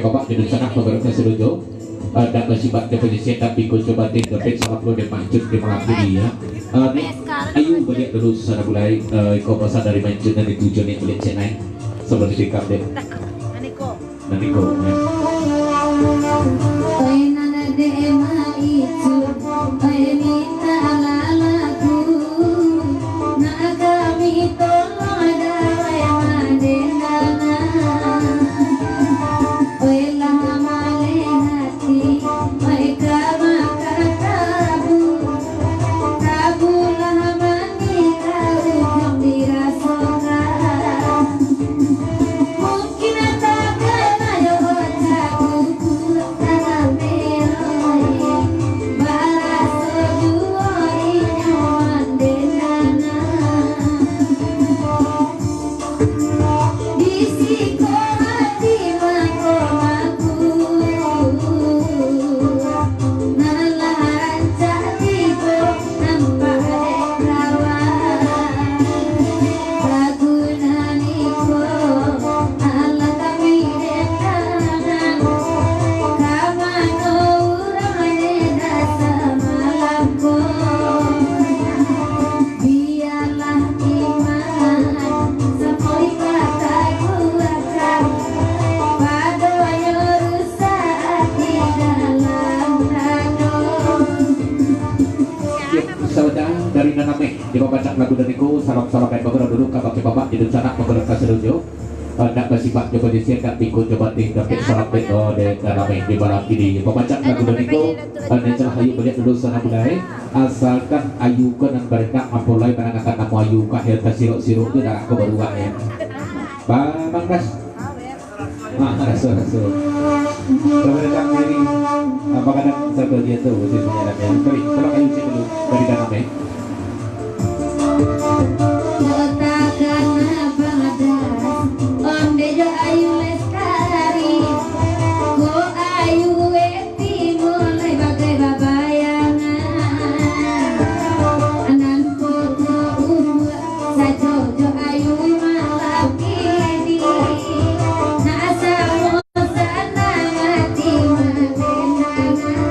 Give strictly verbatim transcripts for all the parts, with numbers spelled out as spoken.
Bapak di dunsanak, bapak ka sidojo. Eh, dak basifat jo panyisian, tapi ko coba teh dapek salam lo dek Mak Cut di malam ini, ya. Eh, Nek Ayu baliak dulu sana bulai, eh, iko pasan dari Mak Cut nan dituju ni baliak cek naik. Sabar dek kau, Dek. Nan iko, ya. Oi, nan dek Mak Cut, oi, minta lalaku. Nak kami tolong dawai mandendana. Oi lah maleh ati, oi ka maka tabu. Tabu lah manih ka ujuang dirasokan. Mungkin takana yo otak kuku tanah merah. Baraso juo inyo mandendana. Di siko ati mangko maku, nan lah rancak tibo nampak dek kawan. Lagu nan iko alah kami dendangan, ka mano urang nyo dah samalam ko. Bialah iman sapolah takuatkan, padonyo rusak ati dalam dado. Oke, saudara dari Nanameh, di babacak lagu dan iko, salam-salam baik bagurau dulu ka bakeh bapak di dunsanak, bagurau ka sidojo. Eh, nak basifat jo panyisian, nak tingko jo batin, dapek salam baik, oh, dari Nanameh di malam ini. Babacak lagu dan iko, eh, Nek Cahayu baliak dulu sana bulai. Asalkan Ayu ko nan barendang, apo lai manangakan namo Ayu ko, akhir tasirok-sirok tu dah ko baruak, ya. Ba-, Bang Das. Ah, raso, raso. Kalau barendang dari, ah, Bang Adam satu dia tu, khususnya Adam, ya. Sorry, tolong Ayu cek dulu dari dalam, ya. Kotakan Bang Das, onde jo Ayu Lestari. Ko Ayu Timulai bagai babayangan. Nan pokok umua sajo jo Ayu malam kini. Nak samo sanang ati makenangan.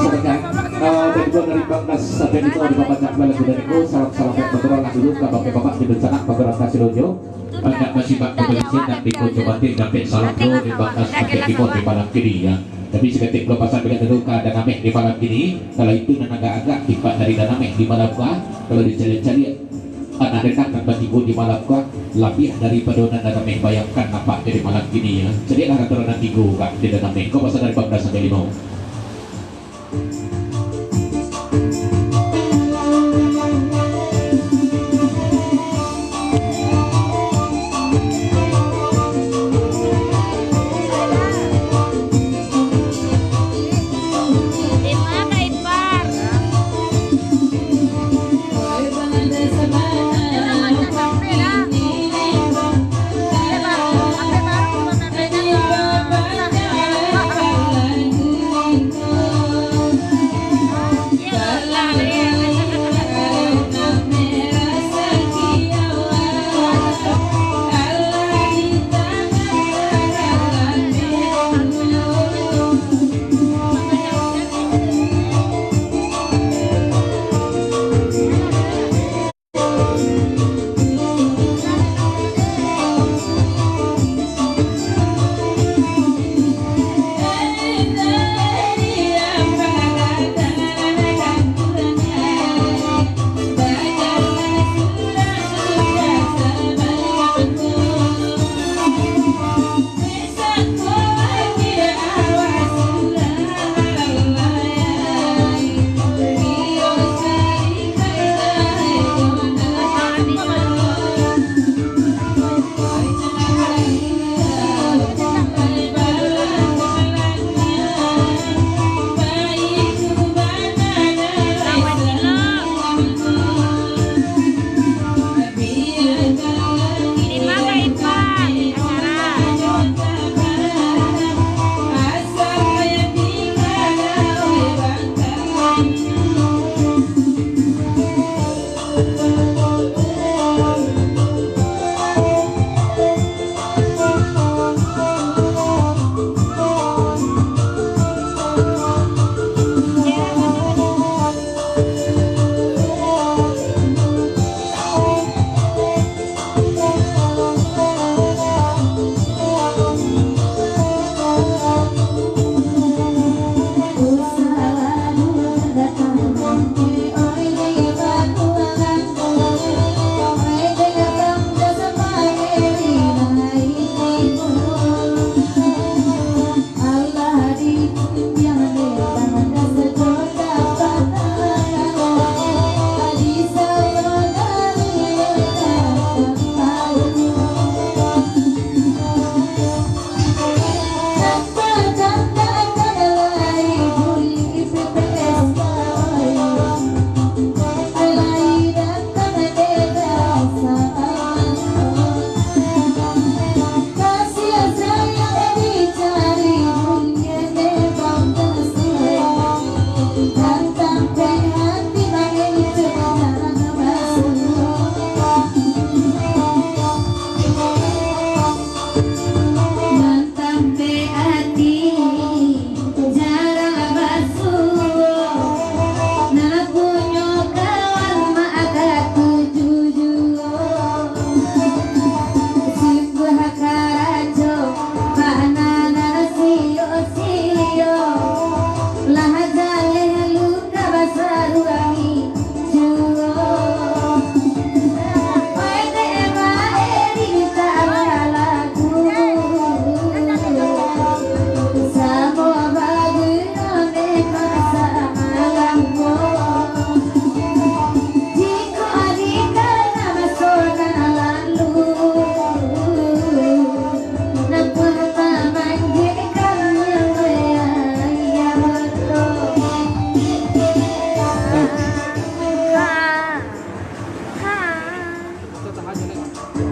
Sabanyak, eh, dari Bang Nas sampai di bawah di Bapak Jakmal lagu dari Ko, salam-salam baik bagurau lah dulu ka bapak-bapak di dunsanak, bagurau ka sidojo. Banyak masih bak kepolisian dan di Ko coba tim dapek salam dulu di Bang Nas sampai di bawah di malam kini, ya. Tapi saketek pulo pasan baliak dulu ka Danameh di malam kini. Kalau itu nan agak-agak tipak dari Danameh di malam ko, kalau dicaliak-caliak, anak denang nan batibo di malam ko, labiah daripado nan Danameh bayangkan nampak di malam kini, ya. Caliaklah rantau nan tigo ka di Danameh. Ko pasan dari Bang Das sampai limo.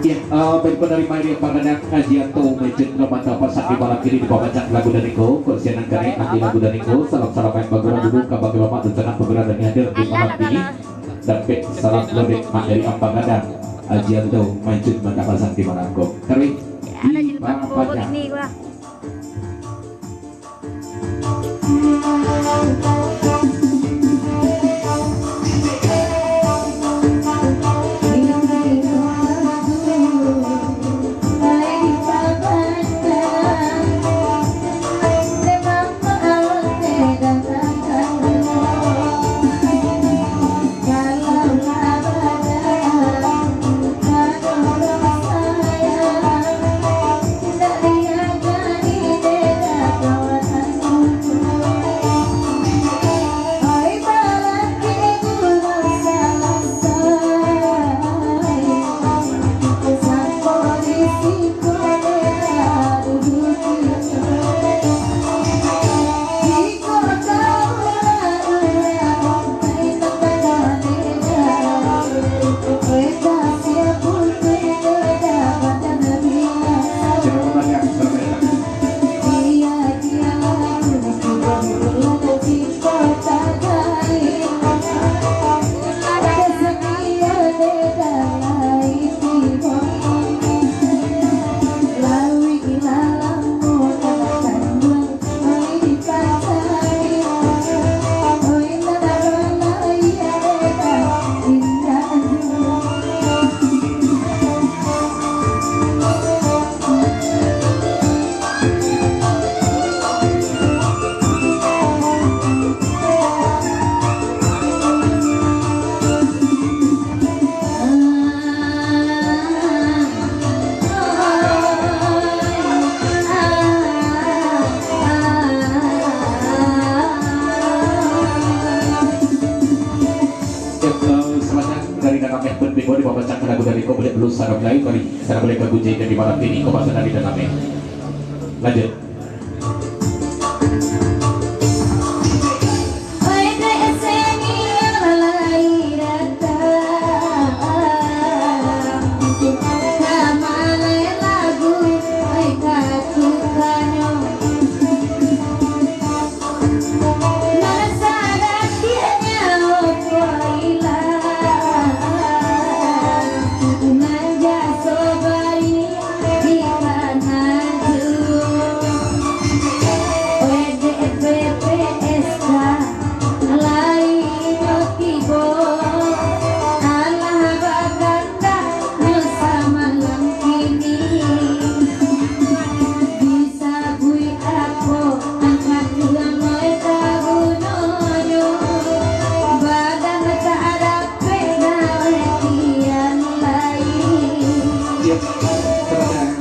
Ah, baik, dari Mairi Pagadang, Aji Anto, Majen Ramata Pasar di malam ini dipabacak lagu dari ko, kok sianan kami, nanti lagu dari ko, salam-salam baik bagurau dulu, ka bagi bapak dan sanak bagurau dan hadir di malam ini. Dapek salam lodek mak dari Ampagadang, Aji Anto, Majen Ramata Pasar di malam ko. Kami di Papadang. Selamat dari Danameh pun tibo di pambacakan lagu dari ko, buliah dulu salam lain dari salam lain ka Gujai di malam ini, ko pasal dari Danameh. Lanjut.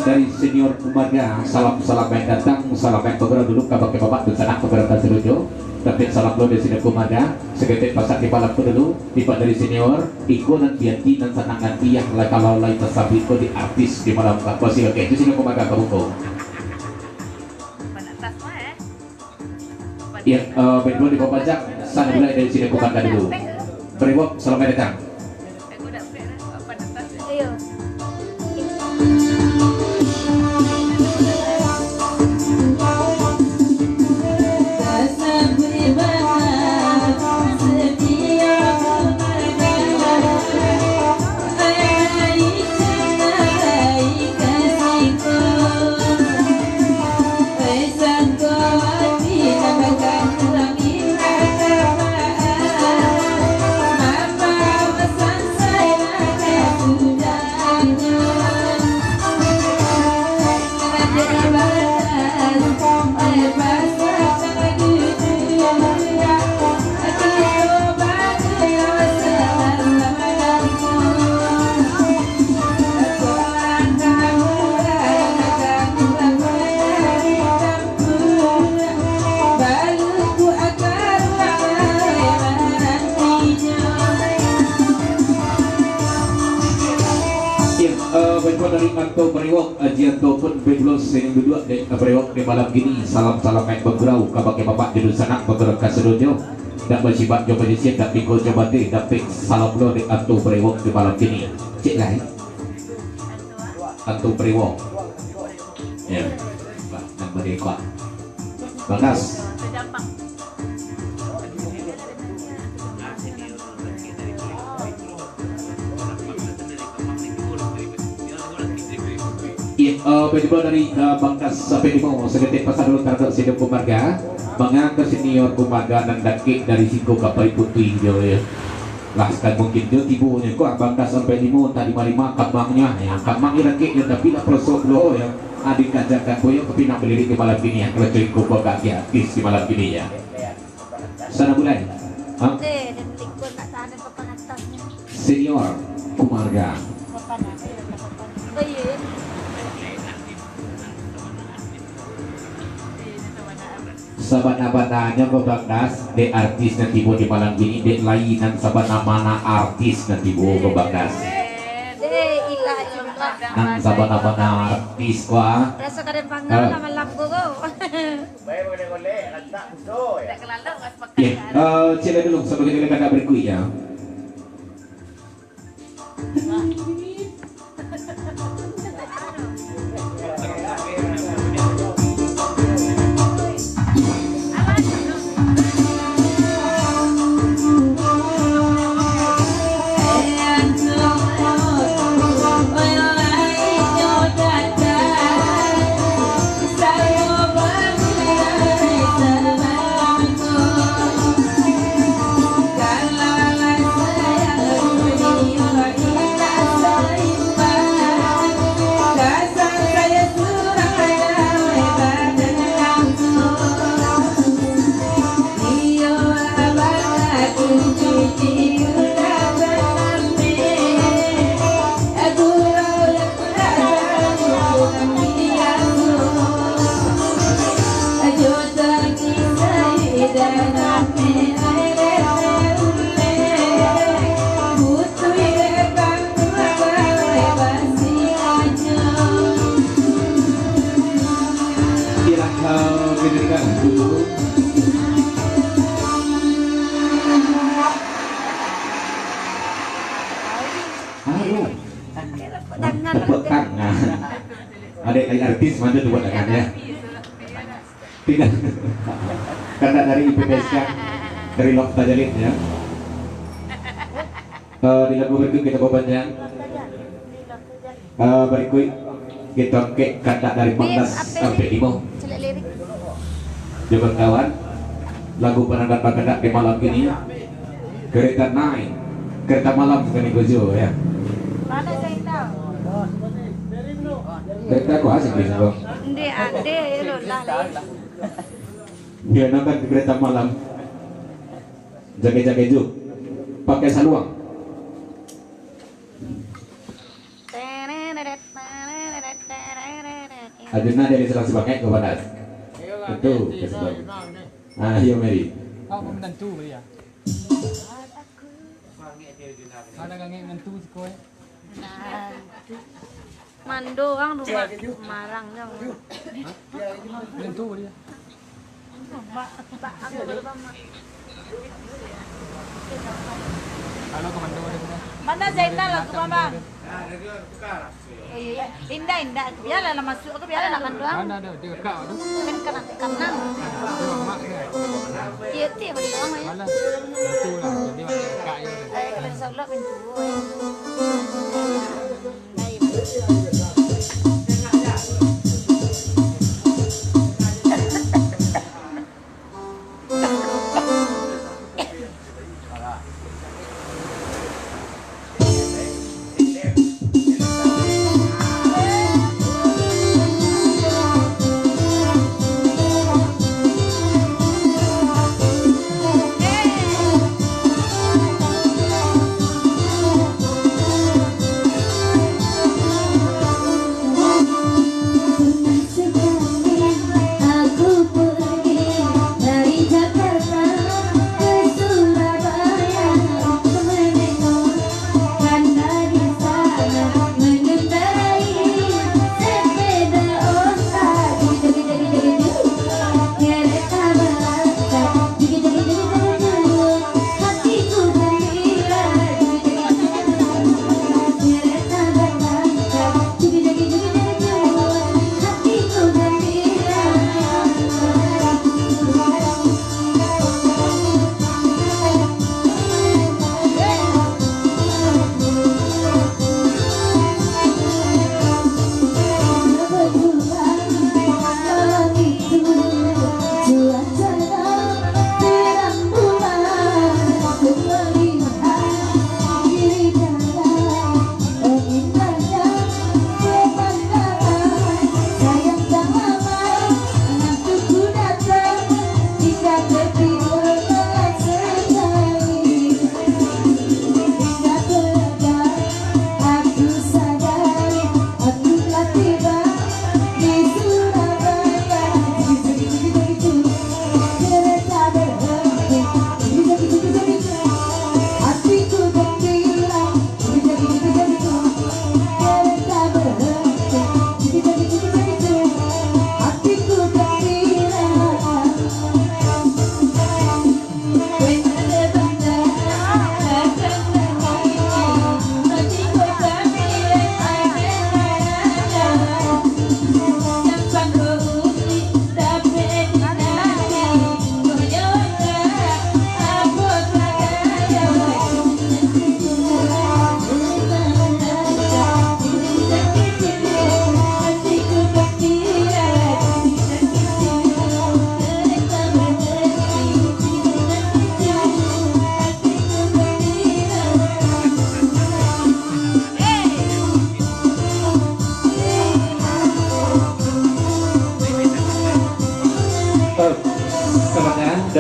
Dari Senior Kumaga, salam-salam yang datang, salam yang bagera dulu ka bakeh bapak dan sanak bagera ka sadojo. Tapi salam dulu dari Senior Kumaga, seketek pasak di malam ko dulu, tipak dari Senior, iko nan dianti nan sanang nanti yang lah kalau lai tasabik ko di artis di malam ko. Pasti oke, itu Senior Kumaga ka buko. Iya, eh, baik dulu di pambacakan, salam mulai dari Senior Kumaga dulu. Brewok, selamat datang. Iya, eh, baiklah dari Anto Brewok, Aji Anto pun bebulos sering duduk di, eh, Brewok di malam kini. Salam-salam yang bergurau, ka bakeh bapak di dunsanak, bergurau ka sadojo. Dak basibak jo panyisian, dak piko jo bate, dapek salam lo di Anto Brewok di malam kini. Cek lah, eh. Tantu Priwo. Ya. Nan badekak. Bagas. Iya, eh, Pak Ibu dari, eh, Bangkas sampai di bawah, seketik pasal dulu terhadap sidang keluarga. Mangangkat senior keluarga nan dakek dari siko ka Pari Putih jo, ya. Lah, kan mungkin jo tibonyo ko, Bangkas sampai limo, tak lima-lima, kamangnyo, ya, kamangnyo dakek, ya, tapi lah perosok dulu, ya. Adik kajakan ko, ya, tapi nak balirik di malam kini, ya, kalau cuy ko, ko kaki artis di malam kini, ya. Sana bulan. Ha? Deh, dan likun nak tahan apa pengatasnya. Senior, keluarga. Papan, ya, papan. Oh, iya, ya. Sabana-bananyo ko Bangkas, dek artis nan tibo di malam kini, dek lai nan sabana-bana artis nan tibo ko Bangkas. Deh, ilah, ilah. Nan sabana-bana artis ko, ah. Rasa kada panggang lah malam ko, ko. Baik, boleh-boleh, lantak, betul, ya. Tidak kelalu, mas. Oke, eh, cek dulu, sampai kita lihat kakak berikut, ya. Aduh. Tepuk tangan. Ada, ada artis mana tepuk tangan, ya? Tidak. Karena dari I P P S K, dari Lok Tajalin, ya. Eh, di lagu berikut kita bawa panjang. Eh, berikut kita ke kandak dari Bangkas sampai limo. Jaman kawan, lagu panandak bakandak di malam kini. Kereta naik, kereta malam kami gojo, ya. Mana Zainal? Kereta ku asik di situ. Ndek, ade, ya, lo, lah, lah. Dia nonton kereta malam. Jaga-jaga juk. Pakai saluang. Ajuna dari salah sebagai kepada. Betul, betul. Ah, iya, Mary. Kau menantu, ya? Mana ngangek menantu siko, eh? Nah. Mando urang rumah marang jang. Hah? Menantu dia. Halo, komando ada sudah. Mana Zainal lagu mama? Oh, iya, iya. Indah, Indah. Biarlah lah masuk. Aku biarlah nak kandung. Mana ada? Dia kakak tu. Kan kena kanang. Dia mak dia. Iya, tiap hari doang, ya. Mana? Itu lah. Jadi, kakak dia. Eh, kalau insya Allah, pintu, eh.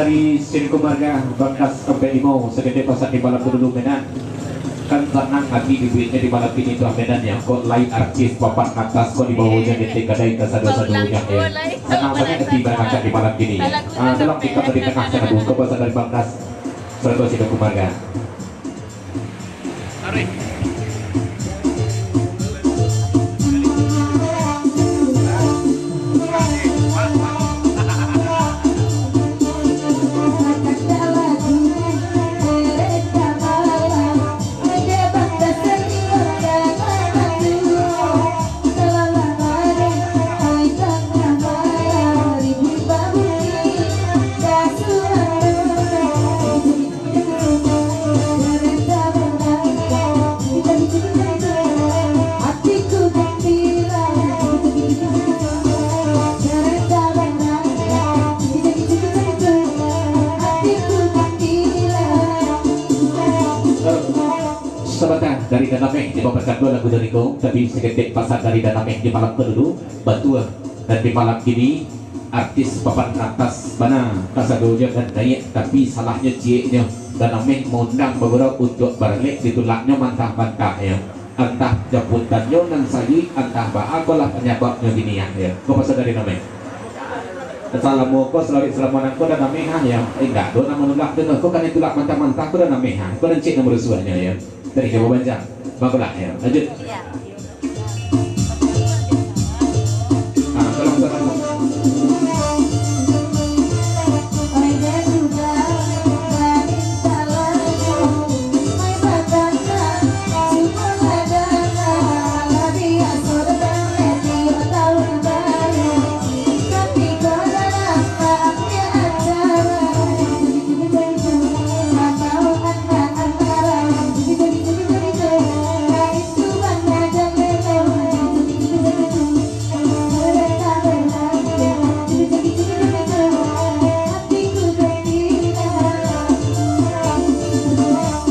Di sini keluarga Bangkas sampai Limau, sekedek pasan di malam dulu, Medan. Kan sanang hati dibuatnya di malam ini, tuan Medan, ya. Kok lai artis papan atas, kok dibawa hujan di kedai kasado-sadonyo, ya. Sanang sangat hati barangkak di malam ini, ya. Ah, tolong tikam di tengah sana, Bu. Kok pasan dari Bangkas, seratus sini keluarga. Sabanta dari Danameh, di bawah lagu dari ko, tapi saketek pasan dari Danameh di malam ko dulu, batua, dan di malam kini, artis papan atas bana, kasadonyo nan naiak, tapi salahnyo cieknyo, Danameh maundang bagurau untuak baralek, ditulaknyo mantah-mantah, ya. Antah japuikannyo nan sayuik, antah baa ko lah panyababnyo kini, ya, ya. Ko pasan dari Danameh. Salamo ko, salawik salamo nangko Danameh, ha, ya. Eh, indak ado nan manulak tu, no. Ko kan ditulak mantah-mantah ko Danameh, ha. Ko nan ciek nan marusuahnyo, ya. Tadi ka babancang. Bagolah, ya. Lanjut. Iya. Ah, tolong, tolong.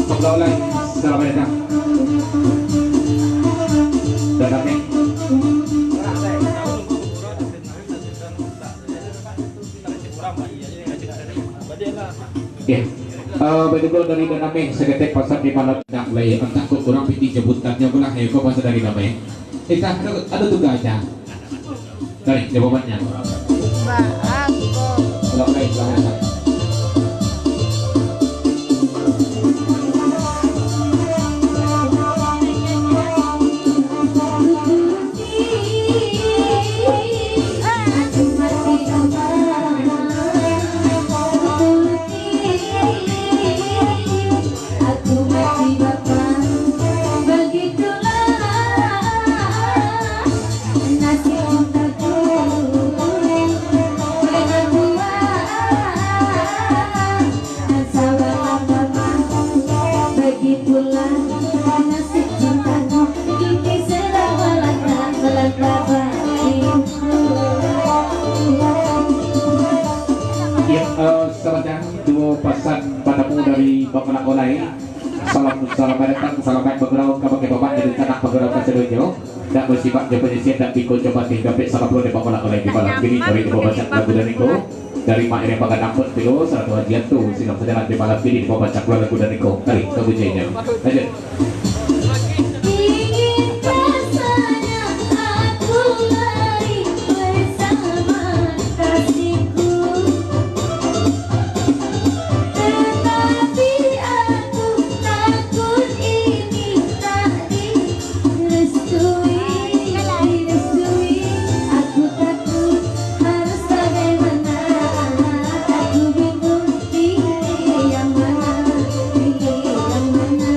Mangga ulai, selamat datang. Danameh. Oke. Eh, baik, dulu dari Danameh, saketek pasan di malam nak mulai. Antah kok urang piti japuikannyo pulang, eh, ko pasan dari Danameh. Eh, dah, ado, ado tugas, dah. Dari, jawabannyo. Ba, ako. Ulang, ulang, ulang, ulang. Aku mati bapa, begitulah nasib cintaku. Dengan dua sabar lama, begitulah nasib cintaku. Kini sedang melangkah, melangkah bagiku. Ya, eh, selamat datang. Duo pasan batamu dari Bangkalak Olai. Salam, salamat datang, salamat bagurau, kabake bapak jadi tanak bagurau kasadonyo. Dak basibak jo panyisian, dak biko jo patih, dapek salam pulo di Bangkalak Olai di malam kini. Dari Ibu Bacak lagu dari ko, dari Mak Ere Pagadang Pet Pilo, sarato Haji Anto, silang sajalan di malam kini di Bangkalak Olai lagu dari ko. Mari, ka pujianyo. Lanjut. Ingin rasanya aku lari bersama kasihku, tetapi aku takut ini tak direstui, direstui. Aku takut harus bagaimana, aku bingung pilih yang mana, pilih yang mana.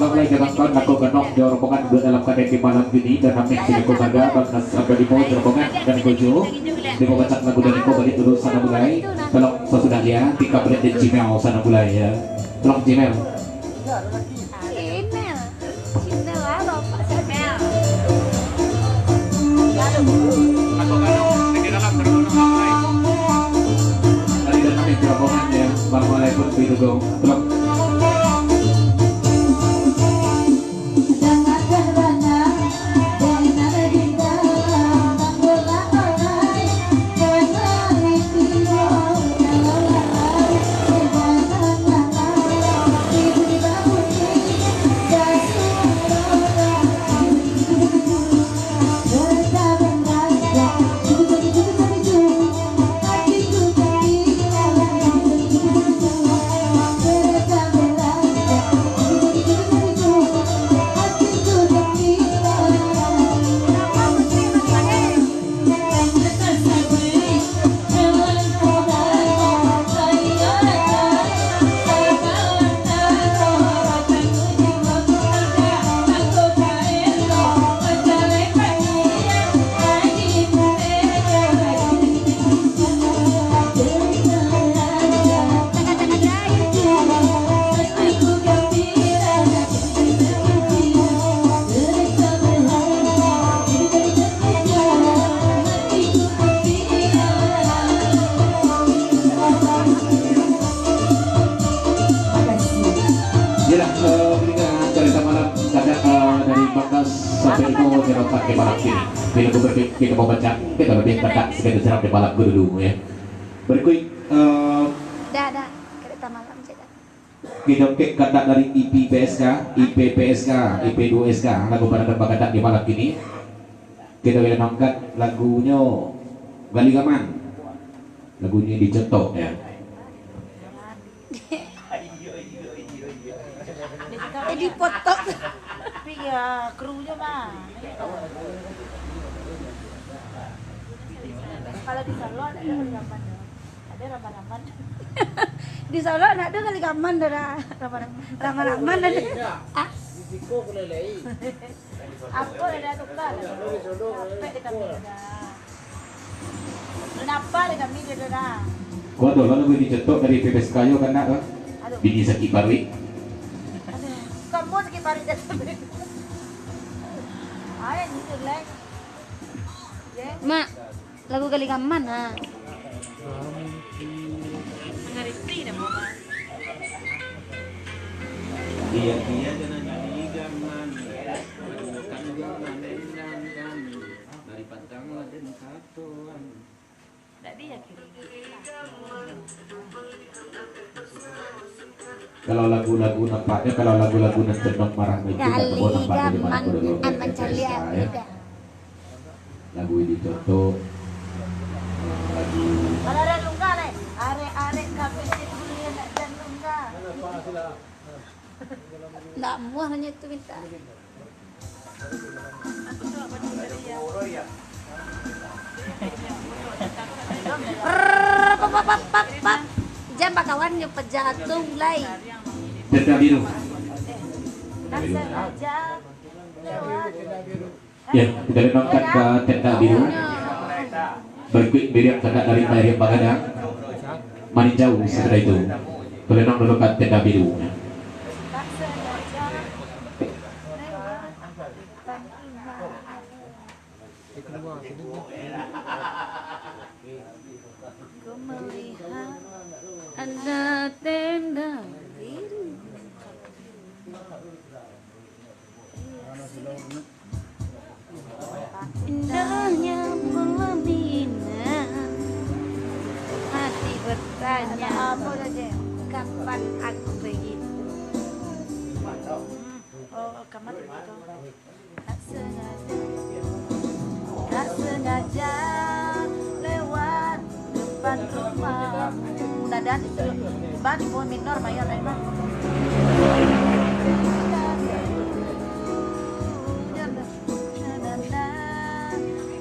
Mulai dengan kawan lagu ganok jo rombongan duo dalam kadai di malam kini, dan ameh sini ko saga, Bang Nas Abdul Limo jo rombongan dan ko jo. Di pembacakan lagu dari ko balik dulu sana mulai. Tolong sasudah dia, tingkah balik di Gmail sana mulai ya. Tolong Gmail. Gmail. Gmail lah, Bapak. Gmail. Lagu ganok, di dalam, di dalam, mulai. Tadi datang di rombongan ya, Bang Malai pun di dukung. Tolong. Iyolah, eh, pendengar Carita Malam, kadak, eh, dari Bangkas sampai ko, Carita di malam kini. Bila ko berpik-, kita mau baca, kita lebih kadak sekitar seram di malam ko dulu, ya. Berikut, eh, Dah, dah. Carita Malam je dah. Kito kek kadak dari I P P S K, I P P S K, I P dua S K, lagu paradok bakadak di malam kini. Kito akan angkat lagunyo Gali Gaman. Lagunyo Dicotok, ya. Eh, dipotong. Tapi ya, krunya mah. Kalau di salon ada Gali Gaman, ada Rama-Raman. Di Solo nak tu Gali Gaman tu dah. Rama-Raman. Rama-Raman dah. Ah? Di siko pun lelei. Apa dah tukar? Capek di kami dah. Kenapa di kami dia dah? Kau tu lah lebih dicetok dari P P S K yo kan nak, kan? Aduh. Bini sakit paruik. Aduh. Kamu sakit paruik dah. Ayah ni jelek. Mak, lagu Gali Gaman, ha. Mengerti dah, Mama. Dia, dia jangan Gali Gaman. Bukan Gaman, Gaman. Dari Padang lah dan Satuan. Tadi ya, kiri. Kalau lagu-lagu nampaknyo, kalau lagu-lagu nan tenang marah itu, Gali Gaman, Aman Caliak, ya. Lagu ini contoh, eh, lagu. Kalau ada lungga, leh. Arek-arek kabeh di dunia nak jan lungga. Ndak muah nyo tu minta. Rrrr, pap, pap, pap, pap, pap. Jan bakawan jo paja tu lai. Tenda biru. Tenda biru. Ya, kita angkat ka tenda biru. Berikut biriak kadak dari Mairiam Bagadang. Maninjau sesudah itu. Tulenang dulu ka tenda biru. Ada tenda biru. Indahnya pelaminan. Hati bertanya, kapan aku begitu? Hmm. Oh, kamar begitu. Tak sengaja, tak sengaja lewat depan rumah. Nadaan itu, nadaan itu minor, mayor, emang.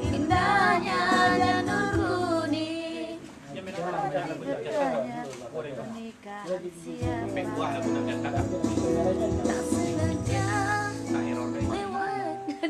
Indahnya janur kuning. Indahnya pernikahan siapa? Tak sengaja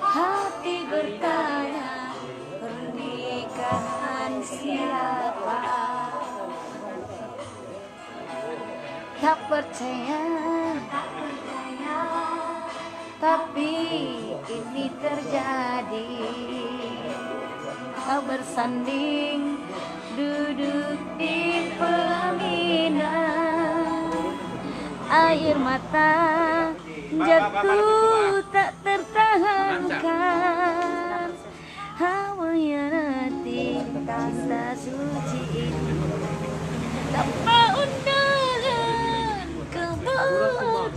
Hati bertanya, pernikahan siapa? Tak percaya, tapi ini terjadi. Kau bersanding, duduk di pelaminan. Air mata jatuh tak tertahankan. Hawa yang hati tanda suci ini tanpa undangan kebun.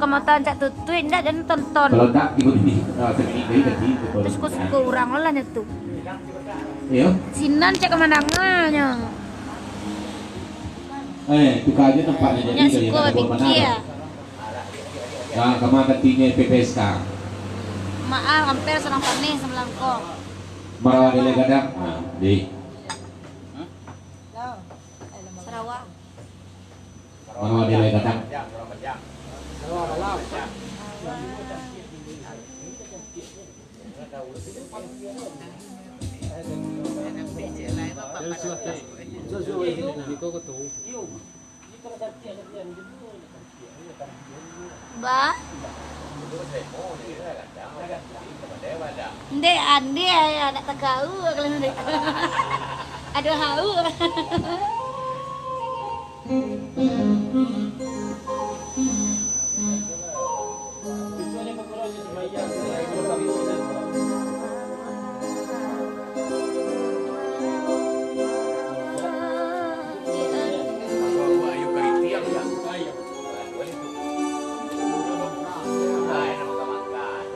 Kamatan cak tutuik, ndak jan tonton. Kalau tak, ibu ni, ah, sakit dari tadi, betul. Terus suko-suko urang lah nyo tu. Iyo. Sinan cak kamandanganyo. Eh, tukar aja tempatnya jadi. Nyo dari suko kata bapikia. Nah, kama gantinyo P P S K. Maaf, hampir sadang paneh sabalangkong. Marawa dele gadang. Nah, di. Sarawak. Marawa dele gadang. Ba? Ndeh, andeh, ya, nak tagau kalau ndeh. Aduh, hau.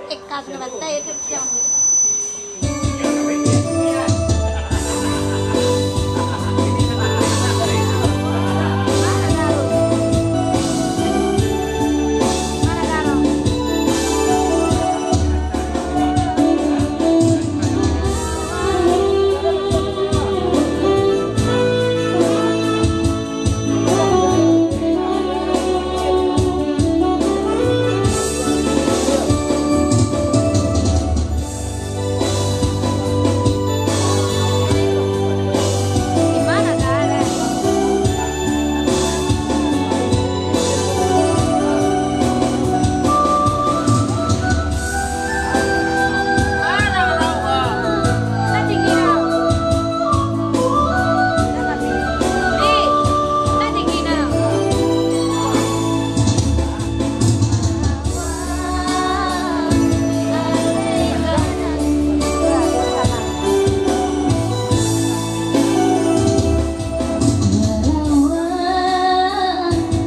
Eh, kau kena batai, itu siang.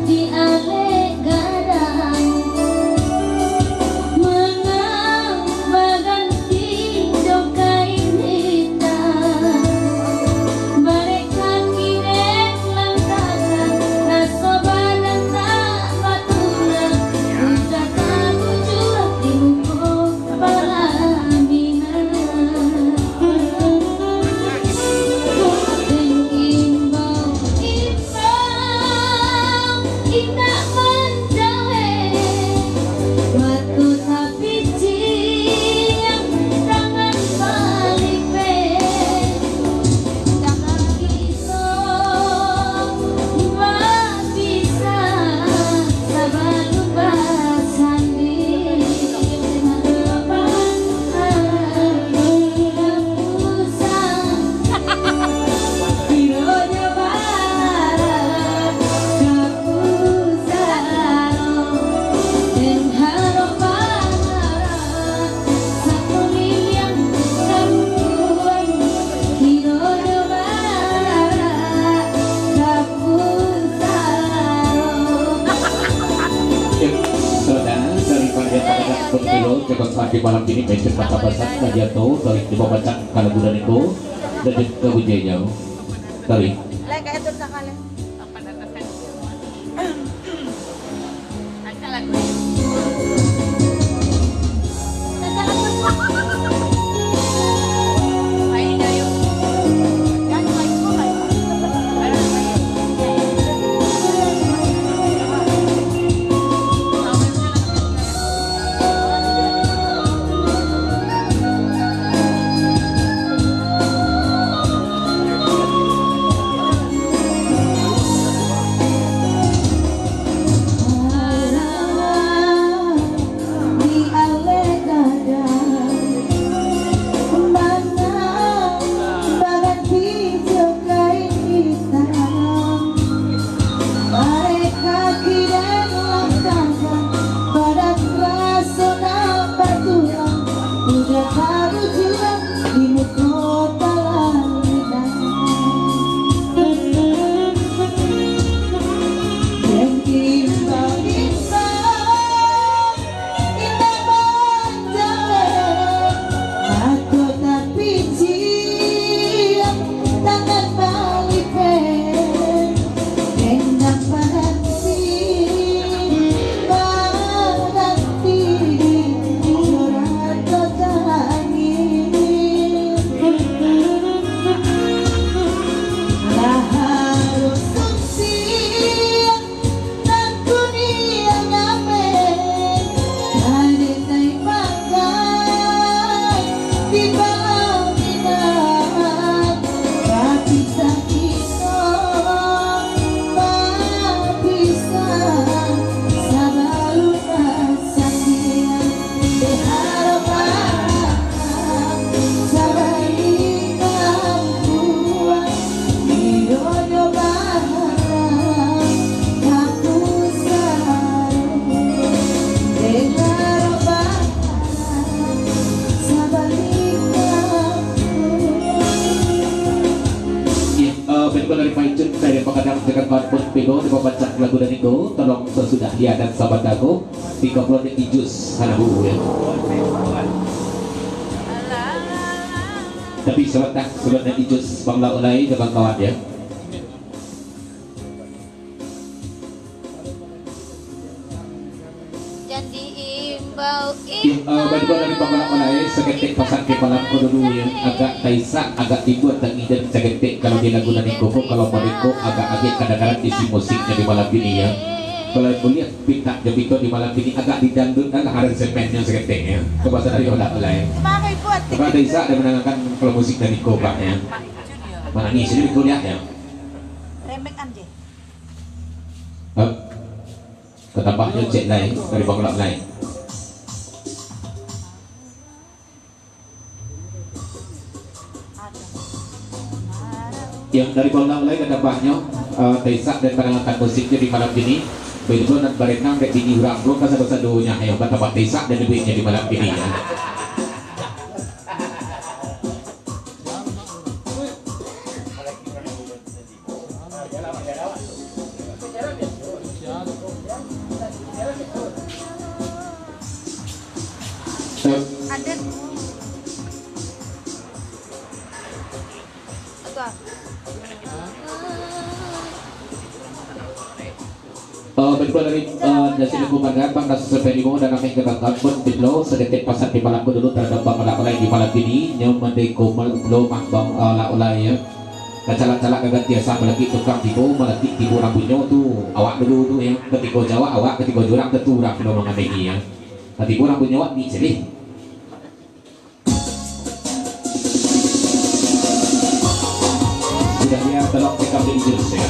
Di alek gadang, manang baganti jo kain itam, barek kaki dek lantakan, raso badan tak batulang, udah tabujuak di muko. Saudara, daripada pada pukul sepuluh, cepat sampai malam ini, mencet mata basah saja tu, dari lima macam kalau bulan itu, dan juga bujai jauh. Dari. Dari pakadang jangan bangun pino di pamacak lagu dan iko, tolong sasudah di adan sabanda ko, tigo puluah detik jus, hana bu, ya. Tapi sabanta, sabanta ijus, Bang Laulai, kawan-kawan, ya. Jan diimbau. Ih, eh, bantuan dari Bang Laulai, saketek pasan di malam ko dulu, ya. Agak taisak, agak timbua tangidan saketek kalau di lagu nan iko ko, kalau mereka agak-agak kadang-kadang isi musiknya di malam ini, ya. Kalau boleh, pinta jo kito di malam ini agak didangdutkan lah aransemennyo saketek, ya. Ko pasan dari Bang Laulai. Agak taisak dan manangakan kalau musik nan iko, Pak, ya. Manangih sini, betul, ya, ya. Remek anje. Eh, katambah jo cek lai, dari Bang Laulai. Yang dari Bang Laulai katambahnya, eh, taisak dan manangakan musiknya di malam ini. Begitu nan barenang dek bini urang tu, kasado-sadonyo, yang batambah taisak dan duitnya di malam ini, ya. Ada. Apa? Eh, berdua dari, eh, dari sini Komandan, Bang Nasir Sampai Limo, dan Ameh Kebanggaan pun, Biblo, sedikit pasan di malam dulu terhadap Bang Malak Malai di malam ini, nyo mandai komal lo mah Bang, eh, Lak Ulai, ya. Kacalak-calak gaganti asa malakik tukang tibo, malakik tibo rambutnyo tu, awak dulu tu, ya. Ketiko jawab awak, ketiko jurang, tentu urang kena manganehi, ya. Ketiko rambutnyo awak ni sedih. Sudah dia tolong pick up di jurus, ya.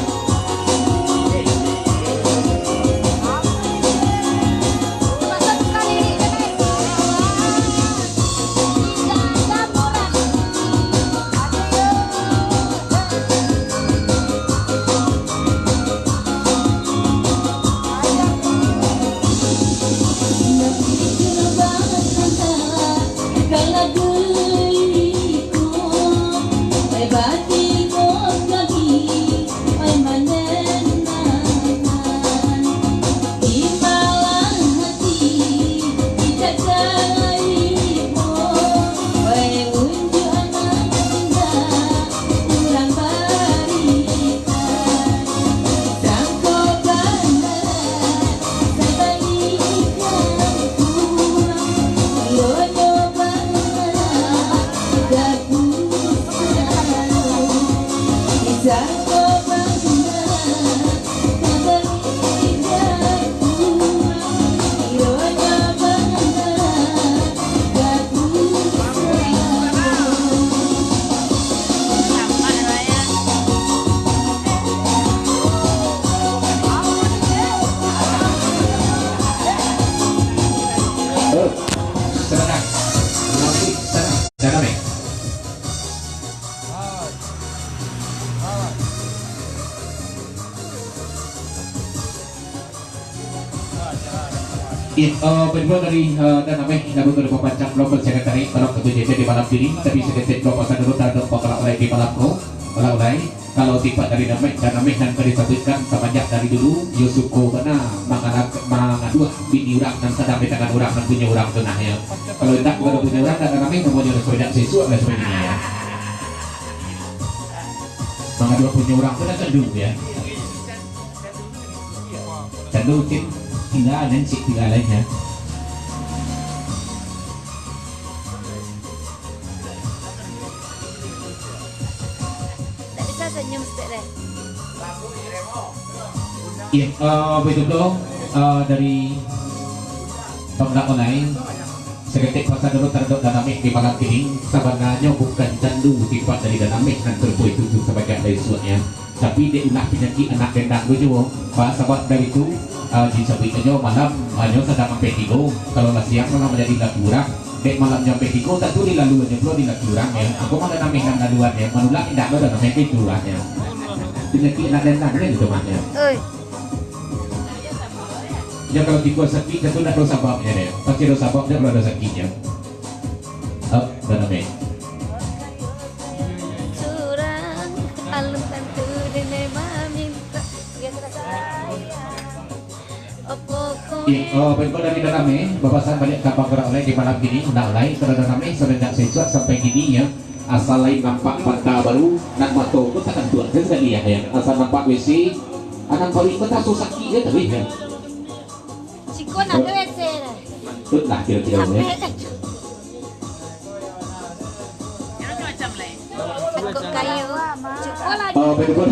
Iya, eh, berdua dari, eh, dan Ameh, namun dari Papancang, Blok, Sekretari, tolong ketua J P di malam ini, tapi sedikit Blok pasang dulu terhadap Bang Malak Ulai di malam ko, Malak Ulai. Kalau tipak dari Dameh, dan Dameh nan tadi sabuikkan, samanjak dari dulu, yo suko bana mangana-, mangaduah bini urang nan sadang di tangan urang, nan punyo urang tu nah, ya. Kalau indak, kalau punyo urang, dan Dameh namonyo sudah sisuak lah sebenarnya, ya. Mangaduah punyo urang tu dah candu, ya. Candu cik tingga, nan cik tingga lain, ya. Tak bisa senyum sitek deh. Iya, eh, begitu tu, eh, dari Bang Malak Ulai. Saketek pasan dulu taradok Dameh di malam kini. Sabananyo bukan candu tipak dari Dameh nan turbo itu tu sabagai dari suaknya. Tapi dek ulah panyakik anak dendang tu juo. Ba-, sabab dari tu, ah, disabuikannyo malam, ah, nyo sadang ampek tigo. Kalau lah siang malah manjadi laku urang. Dek malamnyo ampek tigo, tantu dilaluannyo pulo di laki urang, ya. Angko mah Dameh nan laluan, ya. Manulak indak lo Dameh ka itu urang, ya. Panyakik anak dendang kan gitu mah, ya. Oi. Ya, kalau tibo sakik, tantu ndak ado sababnyo, deh. Pasti ado sababnyo kalau ado sakiknyo. Up, Dameh. Surang, alun tantu dilema. Eh, oh, baiklah dari Danameh, bapasan baliak ka Bangkarak Ulai di malam kini, nak lai kalau Danameh sabanyak sisuak sampai kini, ya. Asal lain nampak banta baru, nan mato ko takantuak sakali, ya. Asal nampak W C, anam paruik ko taso sakik je tadi, ya. Siko nak ada W C dah. Patut lah kira-kira, ya. Ambil. Angkut kayu. Cukup lah. Oh, betul.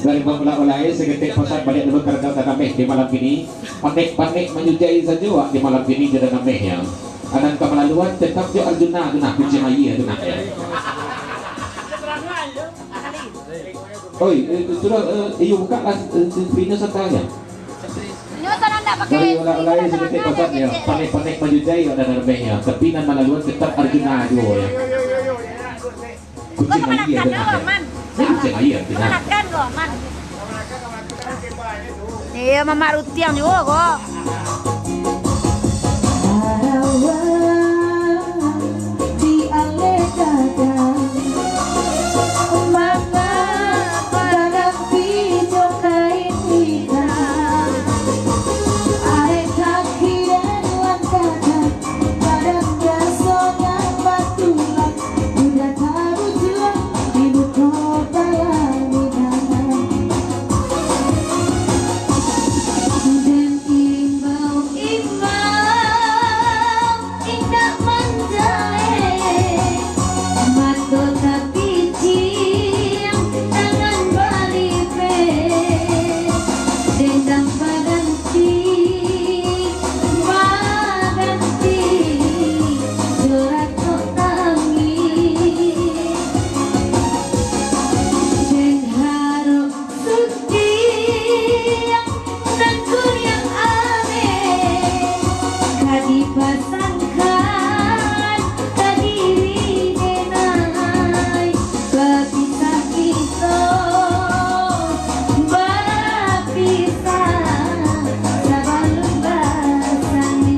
Dari Bangkarak Ulai, saketek pasan baliak dulu taradok Danameh di malam kini. Panek-panek manyujai sajo awak di malam kini jo Danameh, ya. Anan ka malaluan tetap jo Arjuna tu nah, kuciang aia tu nah, ya. Oi, eh, sudah, eh, iyo buka lah, eh, screen-nyo santai aja. Nyo sanan ndak pakai. Dari Ulai-Ulai saketek pasan, ya. Panek-panek manyujai awak Danameh, ya. Tapi nan malaluan tetap Arjuna juo, ya. Kuciang aia tu nah, ya. Kuciang aia tu nah. Kamanakan ko, Man? Iyo, mamak rutiang juo ko. Di aleh gadang, mangapa dalam pijo kain hitam? Arek kaki den langkahkan, badan biaso nan batulang, budak tabujuang di muko palaminan. Den imbau imam, indak manjaleh, mato tapiciang, tangan balipeh, dendang baganti, baganti, jo ratok tangih. Den harok Suci nan kuniang ameh, ka dipasangkan ka diri denai, bapisah kito, bapisah sabalun basandi.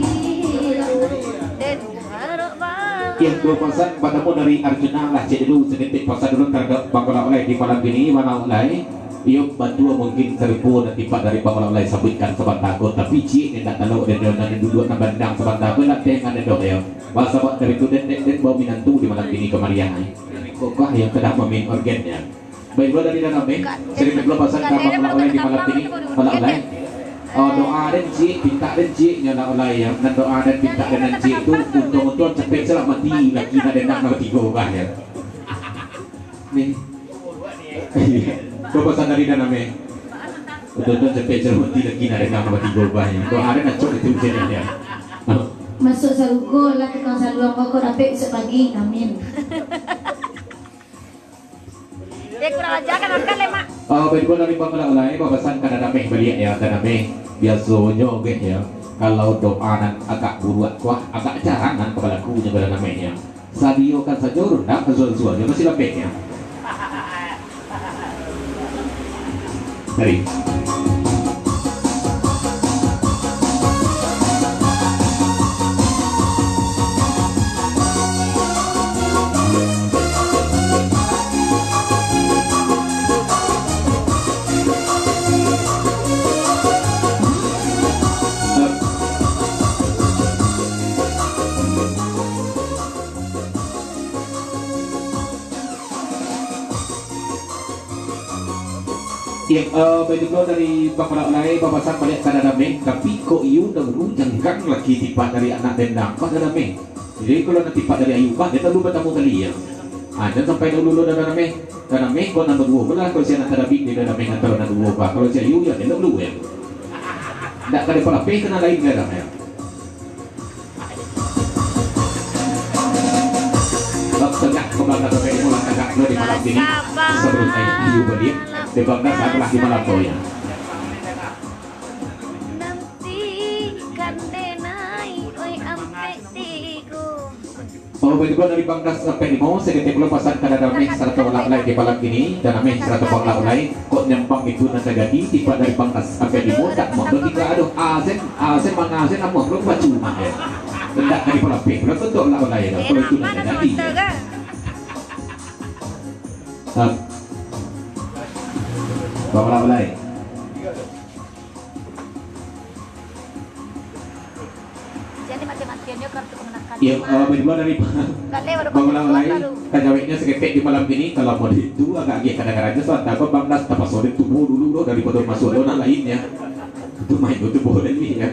Iyo, duo pasan batamu dari Arjuna lah, cek dulu saketek pasan dulu taradok Bangkarak Ulai di malam kini, Bangkarak Ulai. Iyo, batua mungkin sarupo nan tipak dari Bangkarak Ulai sabuikkan sabanta ko, tapi ciek indak talok den, nan duduak nan bandang sabanta ko, lah teh nan doh, iyo. Basabab dari tu den, den, den bao minantu di malam kini kamariah, ai. Kokah yang sadang mamain orgennyo. Baik, dua dari Danameh, sering dua pasan ka Bangkarak Ulai di malam kini, Bangkarak Ulai. Oh, doa den ciek, pintak den ciek, nyo Bangkarak Ulai, ya. Nan doa den pintak den nan ciek tu, untuang-untuang capek salah mati laki nan den nan batigo bah, ya. Ni. Dua pasan dari Danameh. Untuang-untuang capek salah mati laki nan den nan batigo bah, ya. Doa den acok itu ciek, ya. Masuak sarugo lah tukang saluang, kok dapek besok pagi. Amin. Eh, kurang ajar kan, makan le, Mak. Ah, baik, dari Bangkarak Ulai, bapasan ka Danameh baliak, ya, Danameh. Biasonyo, geh, ya, kalau doa nan agak buruak tu, ah, agak jarang nan ka balaku nyo ka Danameh, ya. Sadiokan sajo rundak, sasuai-suai jo nasi lapeh, ya. Dari. Iyo, eh, baik pulo dari Bangkarak Ulai, bapasan baliak ka Danameh, tapi kok iyo dahulu janggang laki tipak dari anak den nan, Pak Danameh. Jadi, kalau nan tipak dari Ayuba, den dahulu batamu kali, ya. Ah, jan sampai dahulu lo Danameh. Danameh, kok nan baduo pulo lah, kalau si anak tarabi di Danameh atau nan duo, Pak. Kalau si Ayu, ya, den dahulu, ya. Ndak ka dipalapeh, ka nan lain, ka Danameh. Bab tegak pembangunan P P I mulai tegak dulu di malam ini. Sebelum naik hiu belian, di bangka saat telah di malam tu, ya. Nantikan denai, oi ampek tigo. Oh, baik, dari Bangkas sampai Limo, saketek pulo pasan ka Danameh sarato Bangkarak Ulai di malam kini. Danameh sarato Bangkarak Ulai, kok nyampang itu nan tajadi, tipak dari Bangkas sampai Limo, dak mau lo tiga, aduh, asen, asen, mana asen, amuah lo bacu mah, ya. Ndak dari palapeh pulo tu Bangkarak Ulai, ya. Kalau itu nan tajadi, ya. Ah. Bangkarak Ulai. Iyo, eh, berdua dari Bang Ulai, kajaweknyo saketek di malam kini. Kalau model itu agak agiah kadang-kadang, so, antah Bang Nas tapaso den tubo dulu doh, daripado masuak lo nan lain, yo. Itu main tu tubo den ni, yo.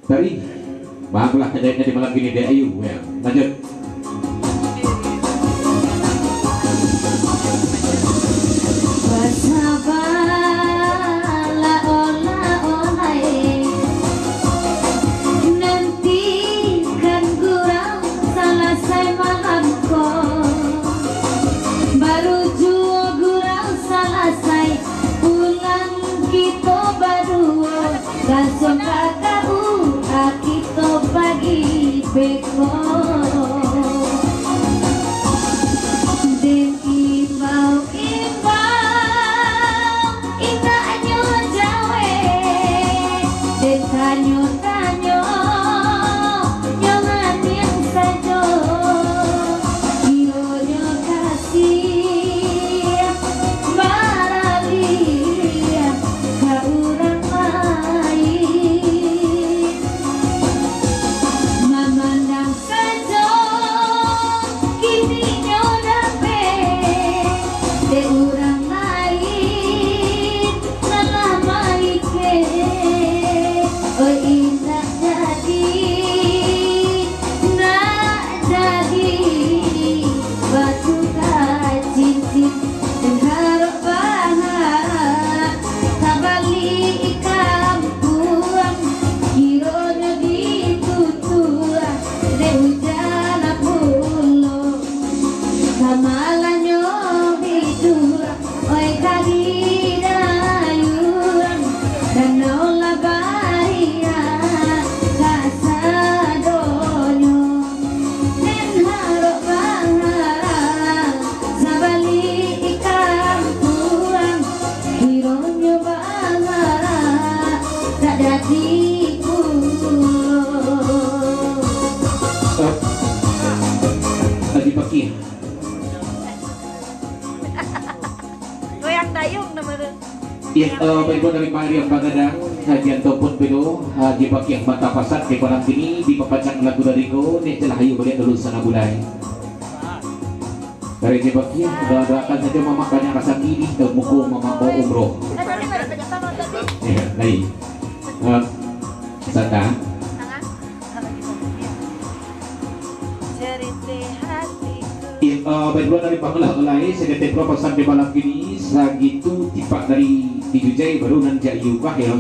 Tadi, bagulah kajaweknyo di malam kini, dek. Ayo, yo. Lanjut. Basabalah, olah-olah, eh. Nantikan gurau salasai malam ko. Baru juo gurau salasai, pulang kito baduo. Lansuang ka K U A kito pagi beko. Den imbau-imbau, indaknyo jawek. Den tanyo-tanyo, nyo maniang sajo. Kironyo ka siang baralih ka urang lain. Mamandang sajo kini nyo dapek dek urang lain, nan lah maike. Oi, indak jadi, nak jadi batuka cincin. Den harok baharap tabaliak kampuang, kironyo ditutuak dek ujan pulo. Ka malanyo biduak, oi, ka di dayuang, danau lah baiak kasadonyo. Den harok baharap sabaliak kampuang, kironyo baharap tak jadi pulo. Haji Pakiah. Goyang dayung nama tu. Iyo, eh, baitu dari Mariam Bagadang, Haji Anto pun pedo, Haji Pakiah Mata Pasan di malam kini, dipapancang lagu dari ko, nek telah ayo baliak dulu sana bulai. Dari Haji Pakiah, doa-doakan sajo mamak banyak rasaki di tahun muko mamak bawa umroh. Iyo, lain. Eh, Santa. Iyo, eh, baitu dari Bang Lah Ulai, saketek pulo pasan di malam kini, sagitu tipak dari dijujai baru nan jak iyo kah, yo.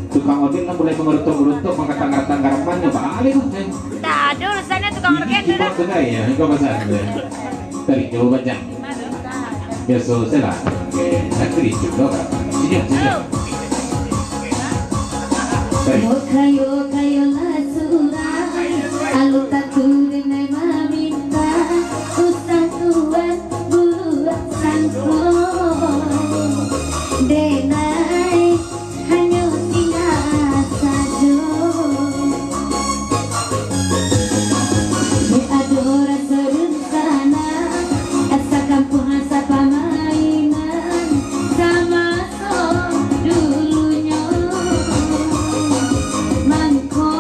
Tukang ojek nan mulai mangarutok-ngarutok, manggatang-gatang garaman, yo, baliak tu, eh. Tak ada urusannya tukang ojek tu dah. Kibot tu, kan, yo, kau pasan tu. Dari jauh banyak. Biaso se lah. Oke, nak kericu tu, kan. Sini, sini. Baik. Kayo-kayo lah surang, alun tatu denai maminta, usah tuan buruak sangko. Denai hanyo singgah sajo. Dek ado raso rencana, asa kampuang asa pamainan, sama dulunyo, mangko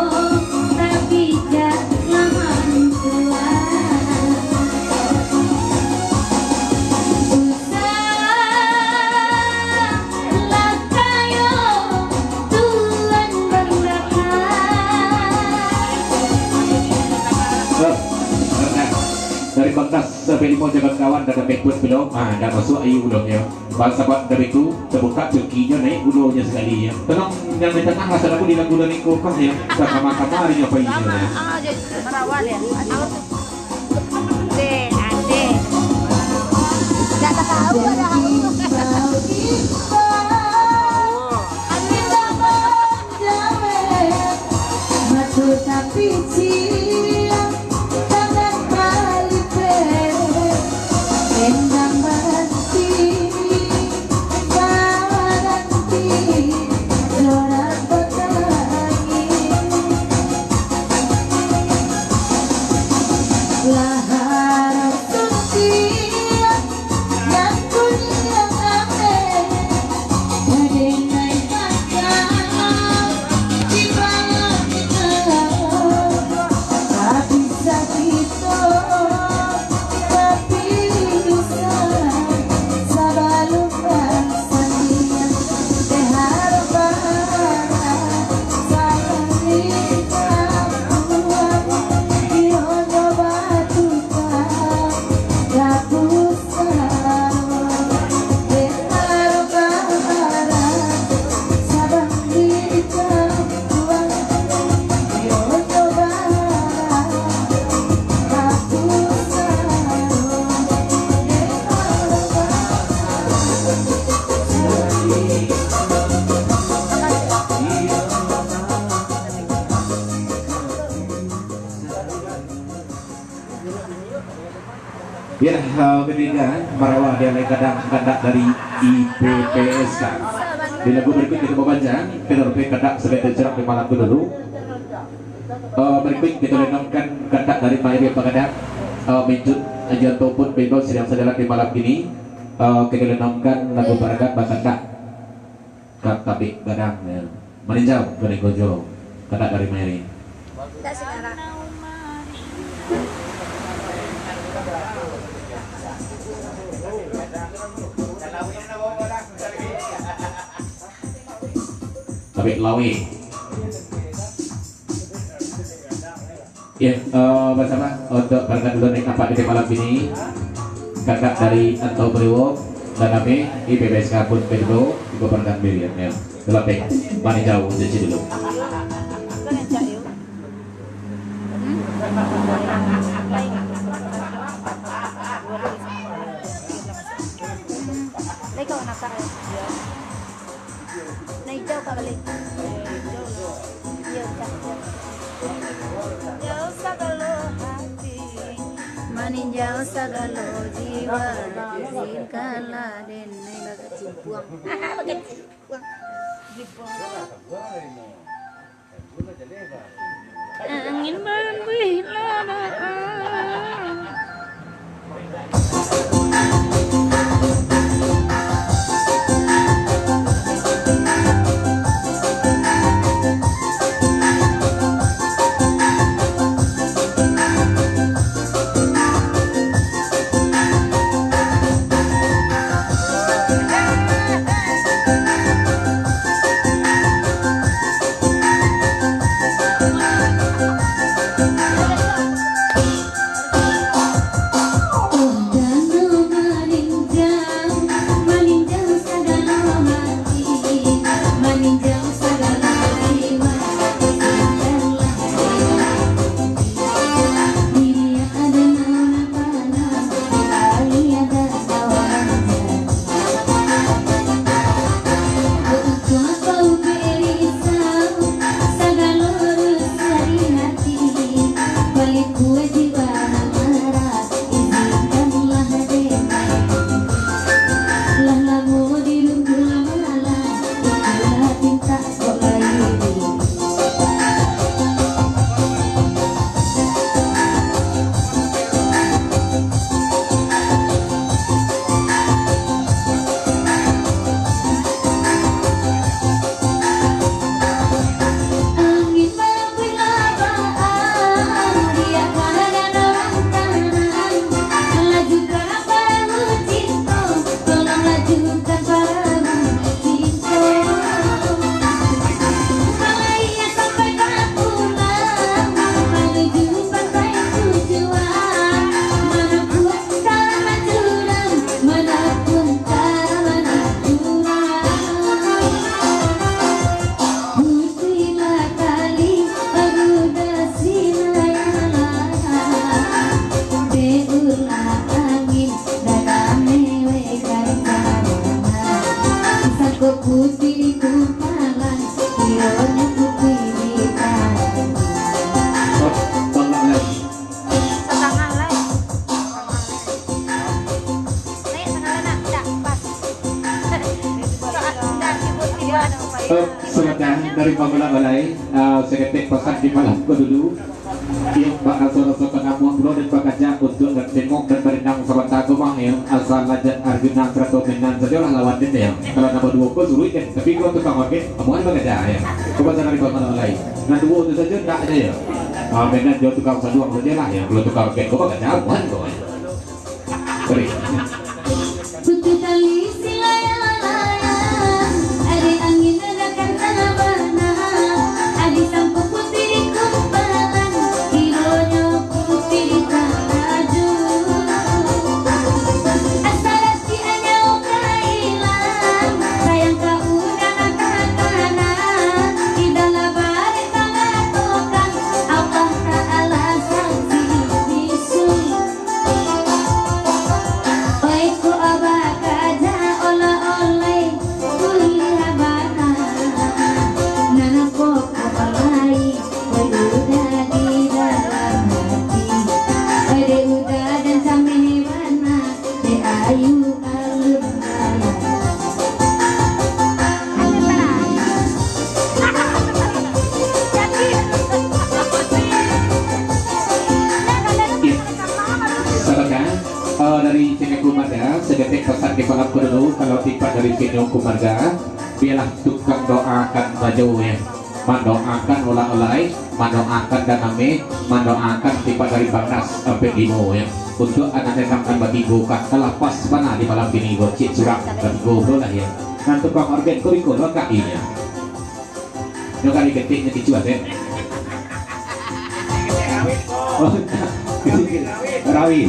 tapi jak laman tuan. Usah lah kayo tuan barulakan. Eh, dari bangkas sampai limo jaban kawan dah dapat buat belum? Ah, dah masuk air belum ya? Bang, sabab dari tu, tabuka cukinyo naik gulonyo sakali, ya. Tenang, nan di tangah lah, salaku di lagu dari kokah, ya. Sakama-kama ari nyo pai nyo, ya. Ah, jadi marawal, ya? Atau tu? Deh, adeh. Tak tahu ada apa. Mato tapi ciek, tangan malipeh, endang baranti, baranti, jorak batangih. Lah harap suntiang, nan kuning Yo, eh, ketika marawa di Alai Gadang kandak dari I P P S K. Di lagu berikut kita babaca, Pedro P kandak sebagai terang di malam kedulu. Eh, berikut kita lenongkan kandak dari Mairi Pagadang, eh, Mincut, Aji Anto pun bebas sedang sajalan di malam kini. Eh, kita lenongkan lagu Paragat Bakandak. Ka tabik gadang, yo. Maninjau, kene gojo. Kandak dari Mary. Ndak sekarang. Tabik lawi. Ya, eh, basamo untuak parangan ulun nan nampak di malam kini. Kandak dari Anto Priwo, dan kami, I P P S K pun Pedro, juga parangan Miriam, ya. Dalam teh, maninjau, jadi dulu. Lai ka nakar, yo. Nah, hijau ka bali. Iyo, cak, cak. Maninjau sagalo hati, maninjau sagalo jiwa, izinkanlah den bagai cimpuang. Bagai cimpuang. Angin barambuih lah. Tangah lai. Tangah lai. Naiak tangah lai, nak. Ndak, pas. Ndak, ndak, tibo-tibo ado upaya. Eh, saketek dari Bang Balai, eh, saketek pasan di malam ko dulu. Iyo, bak raso-raso ka namuah pulo dan bakaja untuak nan tengok dan barendang sabanta ko, Bang, yo. Asa lajat Arjuna sarato Medan sajolah lawan den, yo. Kalau nan baduo ko suruik den, tapi kalau tukang orgen, amuah bakaja, yo. Ko pasan dari Bang Balai. Nan duo tu sajo ndak aja, yo. Ah, Medan jo tukang saduang sajolah, yo. Kalau tukang orgen ko bakaja, amuah ko, yo. Sorry. Putu tali silayang-layang, ade angin adakan tanah bana, ade sampo putih di kumpalan, kironyo putih di tanah ju. Asa rati anyau ka ilang, sayang ka urang nan takana, indak lah barek mangatokan, Allah Taala saksi bisu. Di sini hukum marga, bialah tukang doakan sajo, ya. Mandoakan Olak Olai, mandoakan Daname, mandoakan tipak dari Bangkas Ampek Limo, ya. Untuk anaknya sampai batigo, kah, telah pas bana di malam kini, gocek surang batigo tu lah, ya. Nan tukang organ ko iko lo kak inyo. Nyo kali ketik nyo kicuah, eh. Oh, rawi.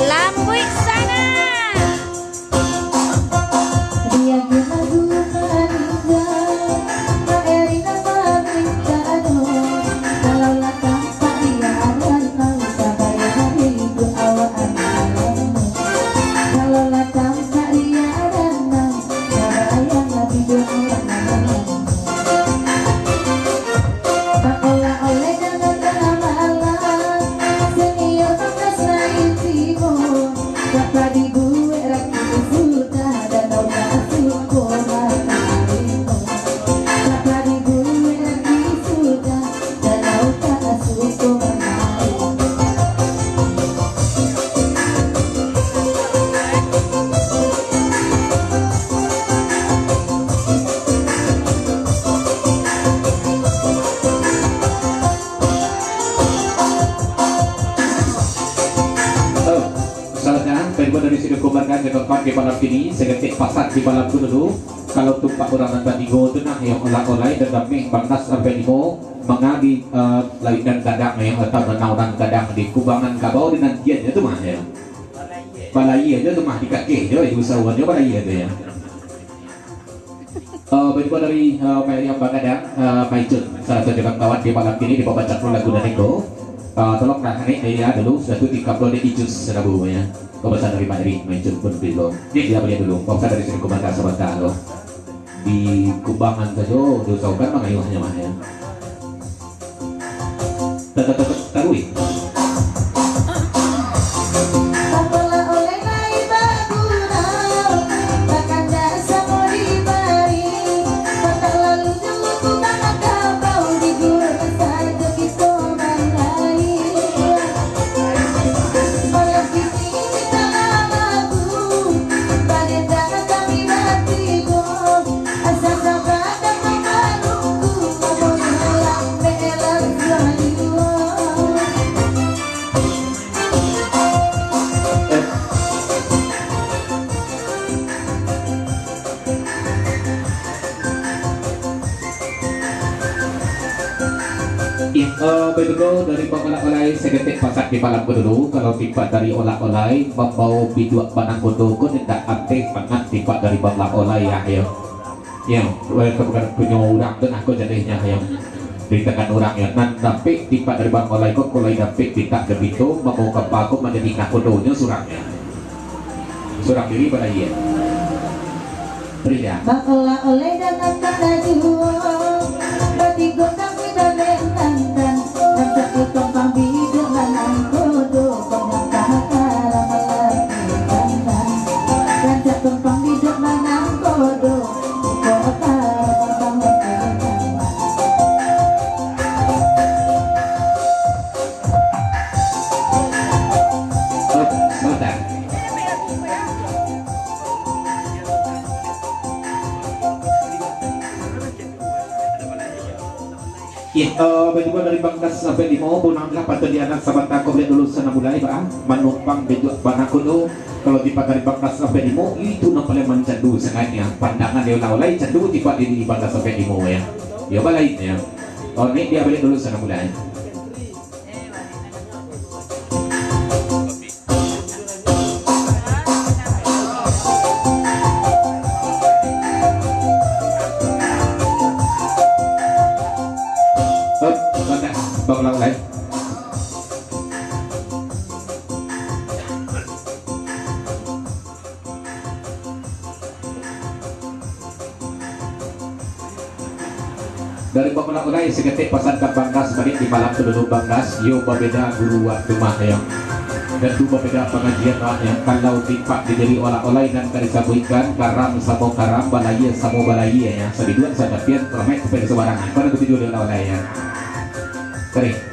Lambuik sana. Salasnyo, terima dari sini kumbangkan ke tempat di malam kini, seketik pasang di malam tu dulu. Kalau tumpak urang nan batigo tu nah, yang Olak Olai, Daname, Bangkas Ampek Limo, mangadi, eh, Laik Nan Gadang, yang atau Danau Nan Gadang di Kubangan Kabau di nantian tu mah, ya. Balayia jo tu mah, di kakeh jo, di usahawan jo balayia tu, ya. Eh, baitu dari, eh, Mai Riam Bagadang, eh, Mai Cun, salah satu kawan di malam kini di pabacak lagu dan iko. Eh, tolonglah naik dia dulu, satu tingkap dua di Ijus, sanabu, ya. Kepesan dari Mai Ri, Mai Cun pun bilo. Ni dia baliak dulu, kepesan dari sini kumandang sabanta lo. Di Kubangan sajo, diusahakan mangayuhnyo mah, ya. Taruih. Ih, eh, baitulah dari pangolak-olai saketek pasak di malam ko dulu. Kalau tipak dari olak-olai, mambawo biduak banangkodo ko indak ateh mangan tipak dari pangolak-olai, ya, yo. Yo, weh, ka bukan punyo urang tu nah ko jadihnyo, yo. Ditakan urang, yo. Nan dapek tipak dari pangolak-olai ko, kalau dapek pitak dapito, mambawo kapa ko manjadi nangkodonyo surang, yo. Surang diri balaia. Berilah. Baolah oleh dangan tanah juo, batigo kami balentangkan, rancak utang pambiduak manangkodo, pangapah karamalah tanah. Rancak tumpang biduak manangkodo, kota Ramadan. Oh, sabanta. Ih, eh, bajugo dari Bangkas sampai Limo, bunang lah patut di anak sabanta ko baliak dulu sana mulai, ba, manumpang biduak banangkodo. Kalau tipak dari Bangkas sampai Limo, itu nan paling mancandu sangaiknyo. Pandangan di olak-olai candu tipak di Bangkas sampai Limo, ya. Yo, balain, ya. Oh, ni dia baliak dulu sana mulai. Hop, bakas, baulang lai. Dari pamulak ulai, saketek pasan ka Bangkas, baliak di malam tu dulu Bangkas, yo babeda guru waktu mah, yo. Tantu babeda pangajian awaknyo, kalau tipak dijadi olai-olai nan ka disabuikan, karam samo karam, balayia samo balayia, ya. Sabiduan sadapian, ramaik sampai di subarangan. Pada begitu di olai-olai, ya. Kari.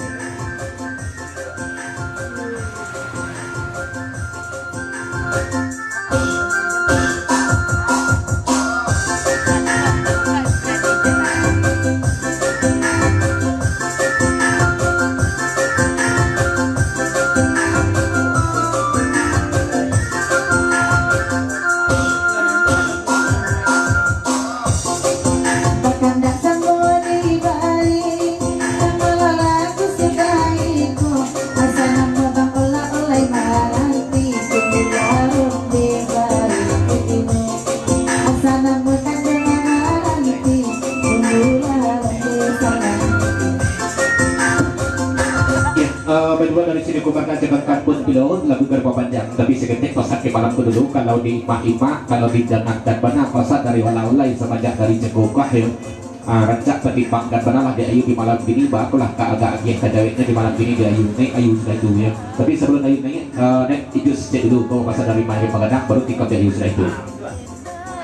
Bakandak samo di bali, samo laku sudah iko, asa namo bang olai-olai maranti, tunggu larung di bali kutino, asa namo tak dengar maranti, tunggu larung di sana. Ya, eh, baitu dari sini kubarkan cakapkan pun pilot lagu garba panjang, tapi saketek pasak di malam tu dulu, kalau diimak-imak, kalau didangakan bana pasak dari olai-olai samajak dari cekokah, ya. Ah, rancak tatimbangkan bana lah di Ayu di malam kini, bakolah ka agak agiah ka jaweknyo di malam kini di Ayu. Naik Ayu sudah tu, ya. Tapi sabalun Ayu naik, eh, naik Ijus cek dulu, ko pasak dari Mahe Pagadang, baru tikam di Ayu sudah itu.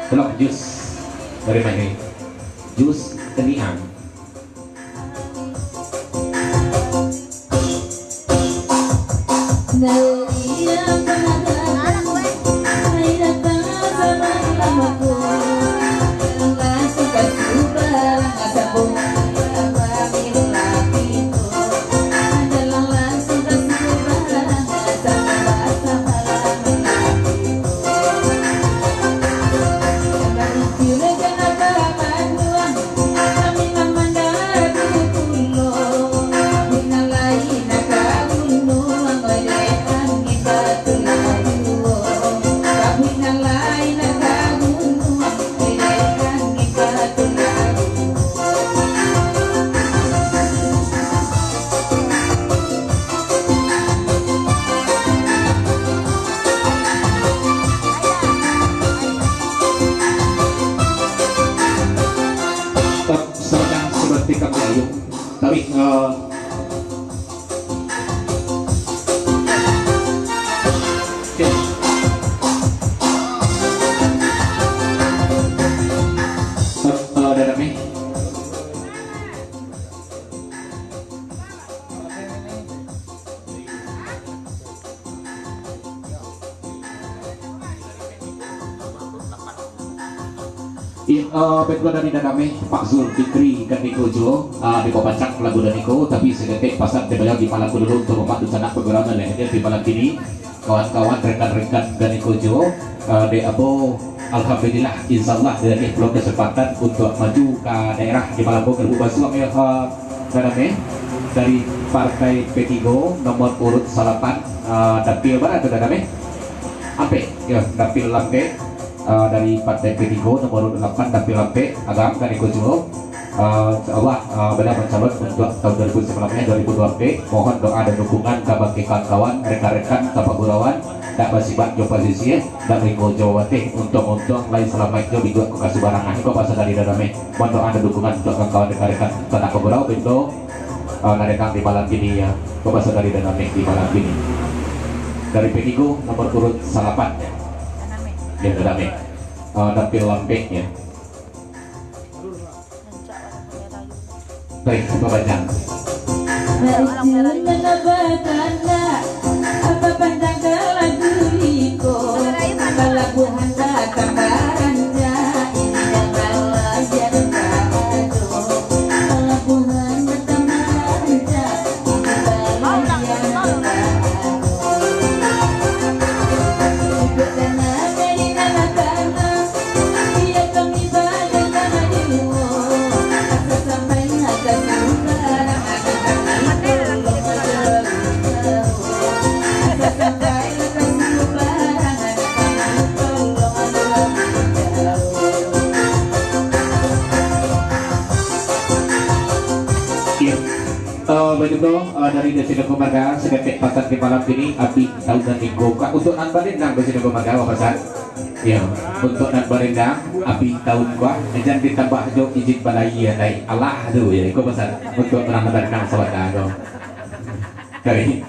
Tolong Ijus dari Mahe. Jus keniang. Sabatang sudah tikam di Ayu. Tapi, eh, oke. Eh, eh, Dadame. Iya, eh, baiklah dari Dadame, Pak Zulfikri Ganiko juo, eh, dipapacak lagu Daniko, tapi saketek pasan dek baliau di malam ko dulu untuak Bapak Dunsanak Pagurawan nan hadir di malam kini, kawan-kawan, rekan-rekan Ganiko juo, eh, dek ambo, alhamdulillah, insyaallah, dibari pulo kasempatan untuak maju ka daerah di malam ko, Gerbuk Basuang, ya, eh, Dadame, dari Partai P tigo, nomor urut salapan, eh, dapil bara tu, Dadame? Ampek, ya, dapil Lampek, eh, dari Partai P tigo, nomor urut lapan, dapil Lampek, Agam, Ganiko juo. Eh, insyaallah, eh, baliau mancalon untuak tahun dua ribu sembilan belas, dua ribu dua puluh empat. Mohon doa dan dukungan kabake kawan-kawan, rekan-rekan, tapagurawan, dak basibak jo posisi, eh, dak ringo jo wateh, untuang-untuang lai salamaik jo dijuak ka subarangan. Iko pasan dari Dadame. Mohon doa dan dukungan untuak kawan-kawan, rekan-rekan, tanak pagurau, bendo, eh, nan datang di malam kini, ya. Iko pasan dari Dadame di malam kini. Dari P tigo, nomor urut salapan, ya. Ya, Dadame. Eh, dapil Lampek, ya. Baik, Bapak Jang. Baitu nan batanak, apa pandang ka lagu iko? Palabuhan datang baranjak, ini dah balajar ka ado. Palabuhan datang baranjak, ini balajar ka ado. Duduk tanah dari tanah-tanah, biar kami balajar ka ado. Iya. Eh, baitu, eh, dari Desa Dangko Marga, saketek pasan di malam kini, abih taun nan iko. Ka, untuak nan barendang Desa Dangko Marga, apo pasan? Ya, untuak nan barendang, abih taun ko, jan ditambah jo izin balayia lai. Alah tu, ya, iko pasan. Untuak nan barendang sabanta ko. Kari.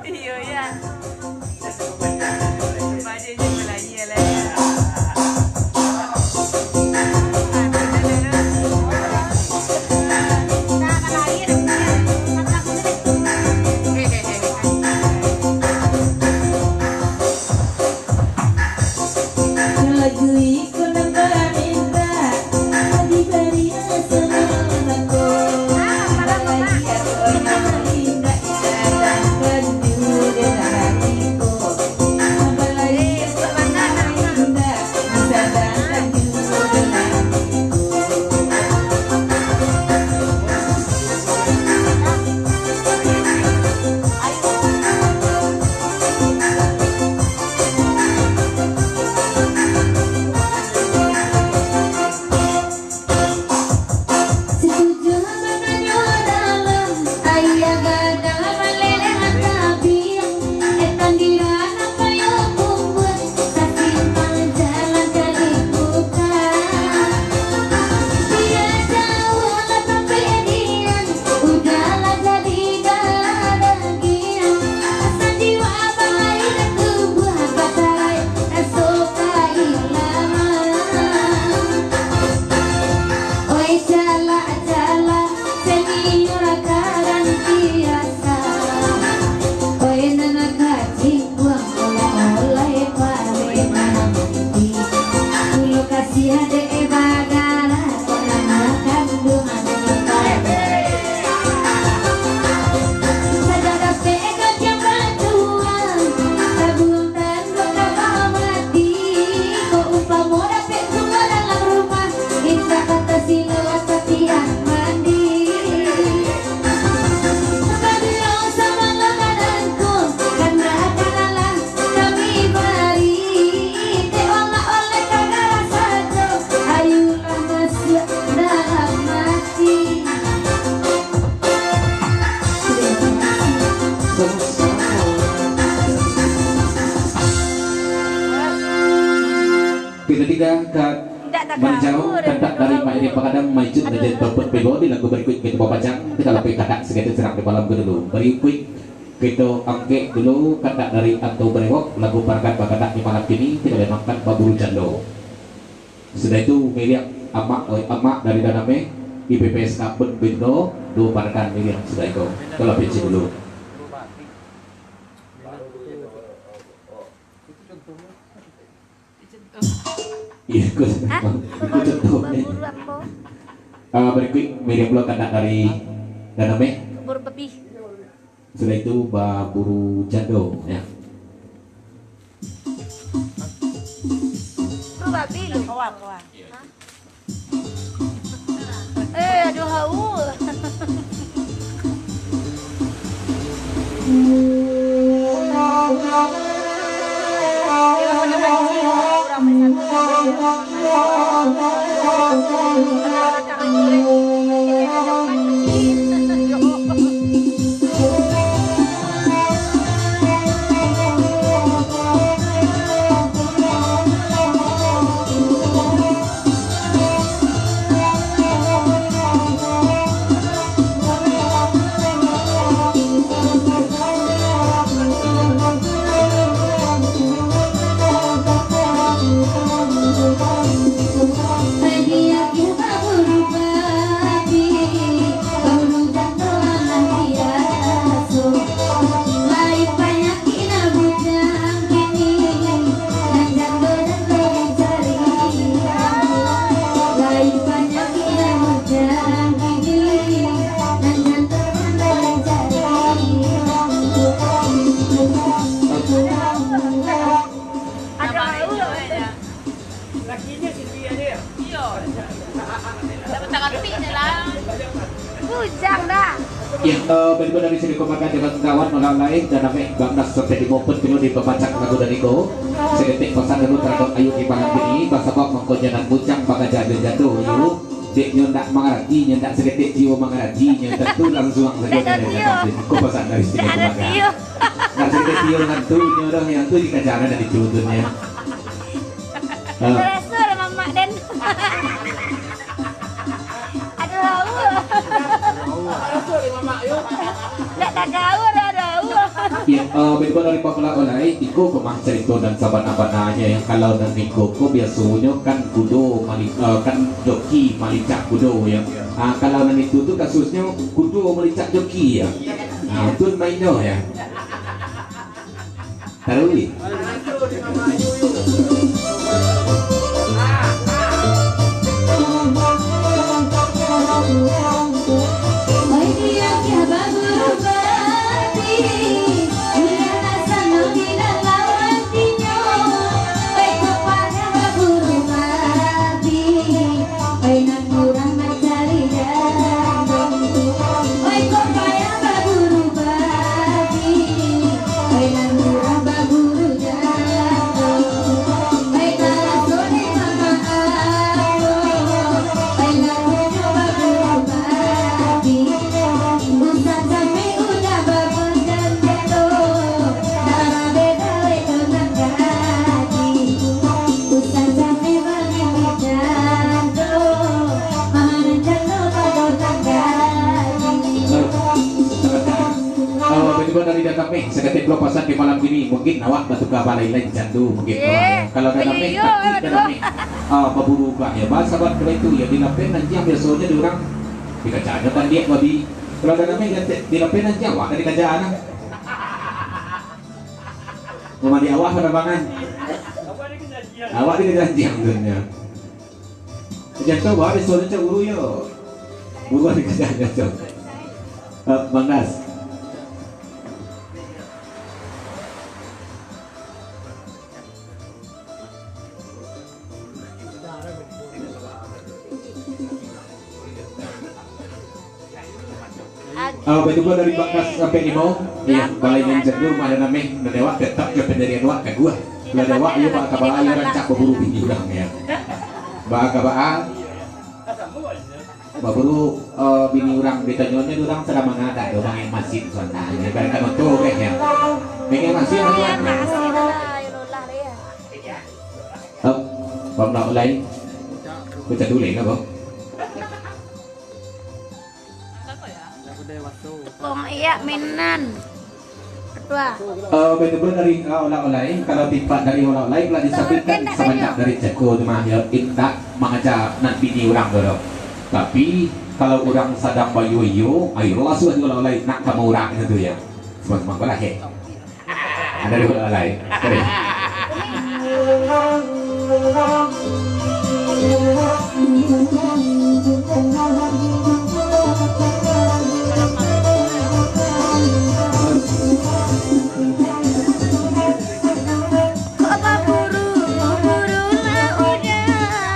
Iyo, ya. Kasiah dek e bagala, kok lah makan bunga. Sajak dapek katiak batua, tabuang tanduk ka bawah mati. Kok umpamo dapek bunga dalam rumah, indak ka tasilau katiak mandi. Pabilo samangat badanku, kana kanalah kami bari, dek oleh-oleh ka garah sajo, ayulah masuak dalam ati. Kito tingga ka manjauh kandak dari Mak Edi Pakadang, Maicut Raja Topet Pego di lagu barikuik kito babacang, kito lapeh kandak saketek serang di malam ko dulu. Barikuik Kito angkek dulu kandak dari Anto Barewok, lagu parakan bakadak di malam kini, kito lemangkan Baburu Jando. Sudah itu, Miriam, amak, oi, amak dari Daname, I P P S Kapun Bindo, duo parakan Miriam sudah itu. Kalau peci dulu. Iya, ikut. Hah? Ikut contoh. Baburu ambo. Ah, barikuik Miriam pulo kandak dari Daname. Baburu babi. Sudah itu Baburu Jando, ya. Baburu babi lu. Kawa, kawa. Hah? Eh, aduh, haus. Lakinyo Siti aja ya? Iyo. Dah batangah duit je lah. Bujang dah. Ya, eh, bagi dari segi komandan dengan kawan malam lain dan ameh bangdas sampai di momen dulu di pemacang lagu dan iko. Seketik pasan dulu terhadap Ayu di malam ini, basabab mangkonyo nan bujang bakaja jatuh, Ayu. Dek nyo ndak mangarati, nyo ndak saketek jiwa mangarati, nyo tantu langsuang sajo. Ndak ado nyo tiyo. Ko pasan dari sini. Ndak ado tiyo. Ndak saketek tiyo tantu nyo doh, yang tu dikajaran dari turunnya. Ah. Taraso lah mamak den. Aduh, haus. Ndak tagaur, aduh, haus. Ya, eh, bagi dari pamula olai, iko pamah carito nan sabana-bananyo, ya. Kalau nan iko ko biasonyo kan kudo mali-, eh, kan joki malicak kudo, ya. Ah, kalau nan itu tu kasusnyo kudo malicak joki, ya. Ah, tu mainnyo, ya. Taruih. Oh, bagi dari datang nih, saketek pulo pasan di malam kini, mungkin awak batuka balai lain jandu, mungkin. Ye. Kalau datang nih, iyo, iyo, taktik datang nih. Ah, baburu kak ya, bah, sahabat kalau itu ya, di lapen anjiang biasonyo di urang, di kacanyo kan diak babi. Kalau datang nih, di lapen anjiang awak dari kacanyo. Mama di awak pada bangan. Awak di kacanyo tu nyo. Jantuang bawa disuruh cak guru yo. Guru ada kerja jantuang. Eh, Bang Das. Ah, batua dari Bangkas sampai Limau. Iya, balai nan jadul mah ada nameh, nan dewak tetap jo pandirian wak kaguah. Lah dewak, iyo, baa ka baa, iyo rancak baburu bini urang, ya. Baa ka baa, baburu, eh, bini urang, ditanyo nyo urang sadang mangadak, do, mangek masin, suandak, ya. Ibarat kanoto, deh, ya. Mangek masin, oh, iya, tuan. Masin lah, ayo lolah, ya. Oh, Bang Ulai. Baca dulu, ya, Bang. Kong iya minan. Ketua. Eh, betul dari, eh, oleh-oleh, kalau tipak dari oleh-oleh lah disampaikan sebanyak dari ceko tu mah, ya, indak mangaja nan bini urang tu doh. Tapi, kalau urang sadang bayo-iyo, ayo lah suah oleh-oleh nak ka urang tu ya. Semang-semang balah, eh. Ada dua orang lain. Sorry. Kok baburu-buru lah udah.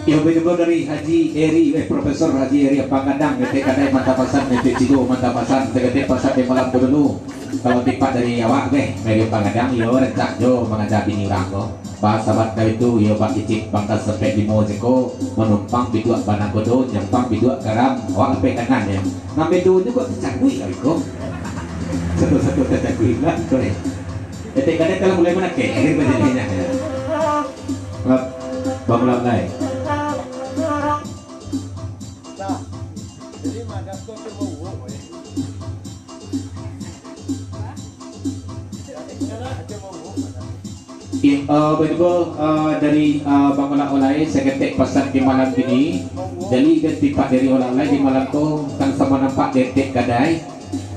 Yang betul dari Haji Eri, eh, Profesor Haji Eri Panggadang, Etek Kadai Mantap Pasan, Etek Cido Mantap Pasan, Etek Pasan di malam dulu. Kalau tipak dari awak, eh, dari Panggadang, yo, rancak jo mangaja bini urang ko. Pas sabat dari tu, yo, Bang Kicik, Bangkas sampai limo siko, manumpang biduak banakodo, nyampang biduak garam, awak sampai kanan, ya. Nambah tu, ni kok tercakuik lah, ko. Satu-satu tercakuik lah, ko, eh. Etek Kadai telah mulai manakek, ini berjadinya, ya. Bang, Bang Ulai. Iya, eh, begitu, eh, dari, eh, Bang Ulai, saketek pasan di malam kini. Jadi, dan tipak dari Ulai di malam tu, kan samo nampak di Etek Kadai.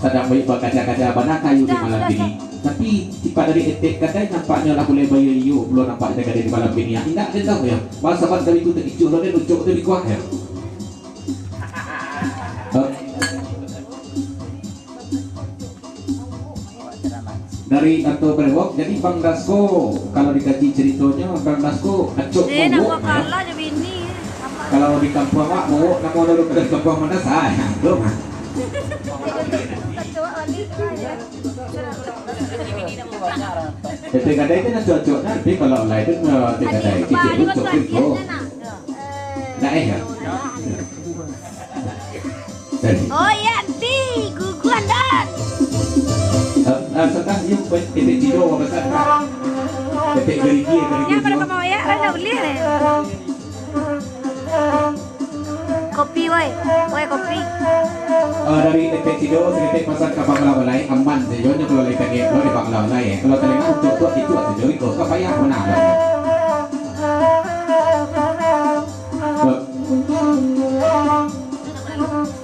Sadang baik bakaja-kaja bana kayu di malam kini. Tapi, tipak dari Etek Kadai nampaknyo lah mulai bayo-iyo pulo nampak Etek Kadai di malam kini. Indak den tahu, ya. Baa sabab dari tu takicuah lo den ucok tu dikuah, ya. Eh. Dari Ato Brewok, jadi Bang Dasko, kalau dikaji ceritonyo, Bang Dasko acok. Eh, nak mawok, ya. Kalah je bini. Kalau di kampuang awak, mawok namo dulu ka kampuang Mandasa, ya, tu mah. Etek Kadai tu nak cocok nanti kalau lain tu, eh, Etek Kadai. Cicik tu cocok tu. Nak, eh, ya? Tadi. Oh, iya, nanti guguan, Don. Eh, eh, sekarang, yuk, Etek Cido, apa pesan? Etek Gerigi, Etek Gerigi. Yang pada kamu ya, dah boleh, eh. Kopi, woi. Woi, kopi. Eh, dari Etek Cido, saketek pasan ka Bang Ulai, aman sajo nyo kalau lai tangek lo di Bang Ulai, eh. Kalau talengah untuk buat itu sajo iko, ka payah mana lah.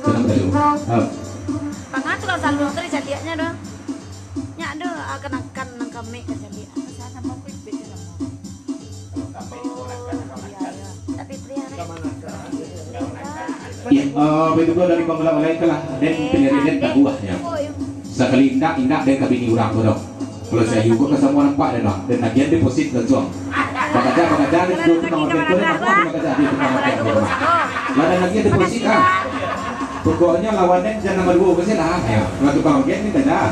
Tenang dulu. Ah. Pangah tu kalau saluang tu dicaliaknya doh. Nyak doh, ah, kanakan nang kami kacaliak. Iya, iya. Tapi pria, eh. Iya, eh, begitu dari Bang Ulai lah. Den, pilihan den tak buahnya. Sakali indak, indak den ka bini urang tu doh. Kalau si Ayu ko ka samo nampak den lah. Den agiah deposit langsuang. Bakaja, bakaja, den tu tukang agen tu, den agiah bakaja, den tukang agen tu. Lah den agiah deposit lah. Pokoknyo lawan den jan nomor duo ko se lah. Yo, kalau tukang agen ni dah.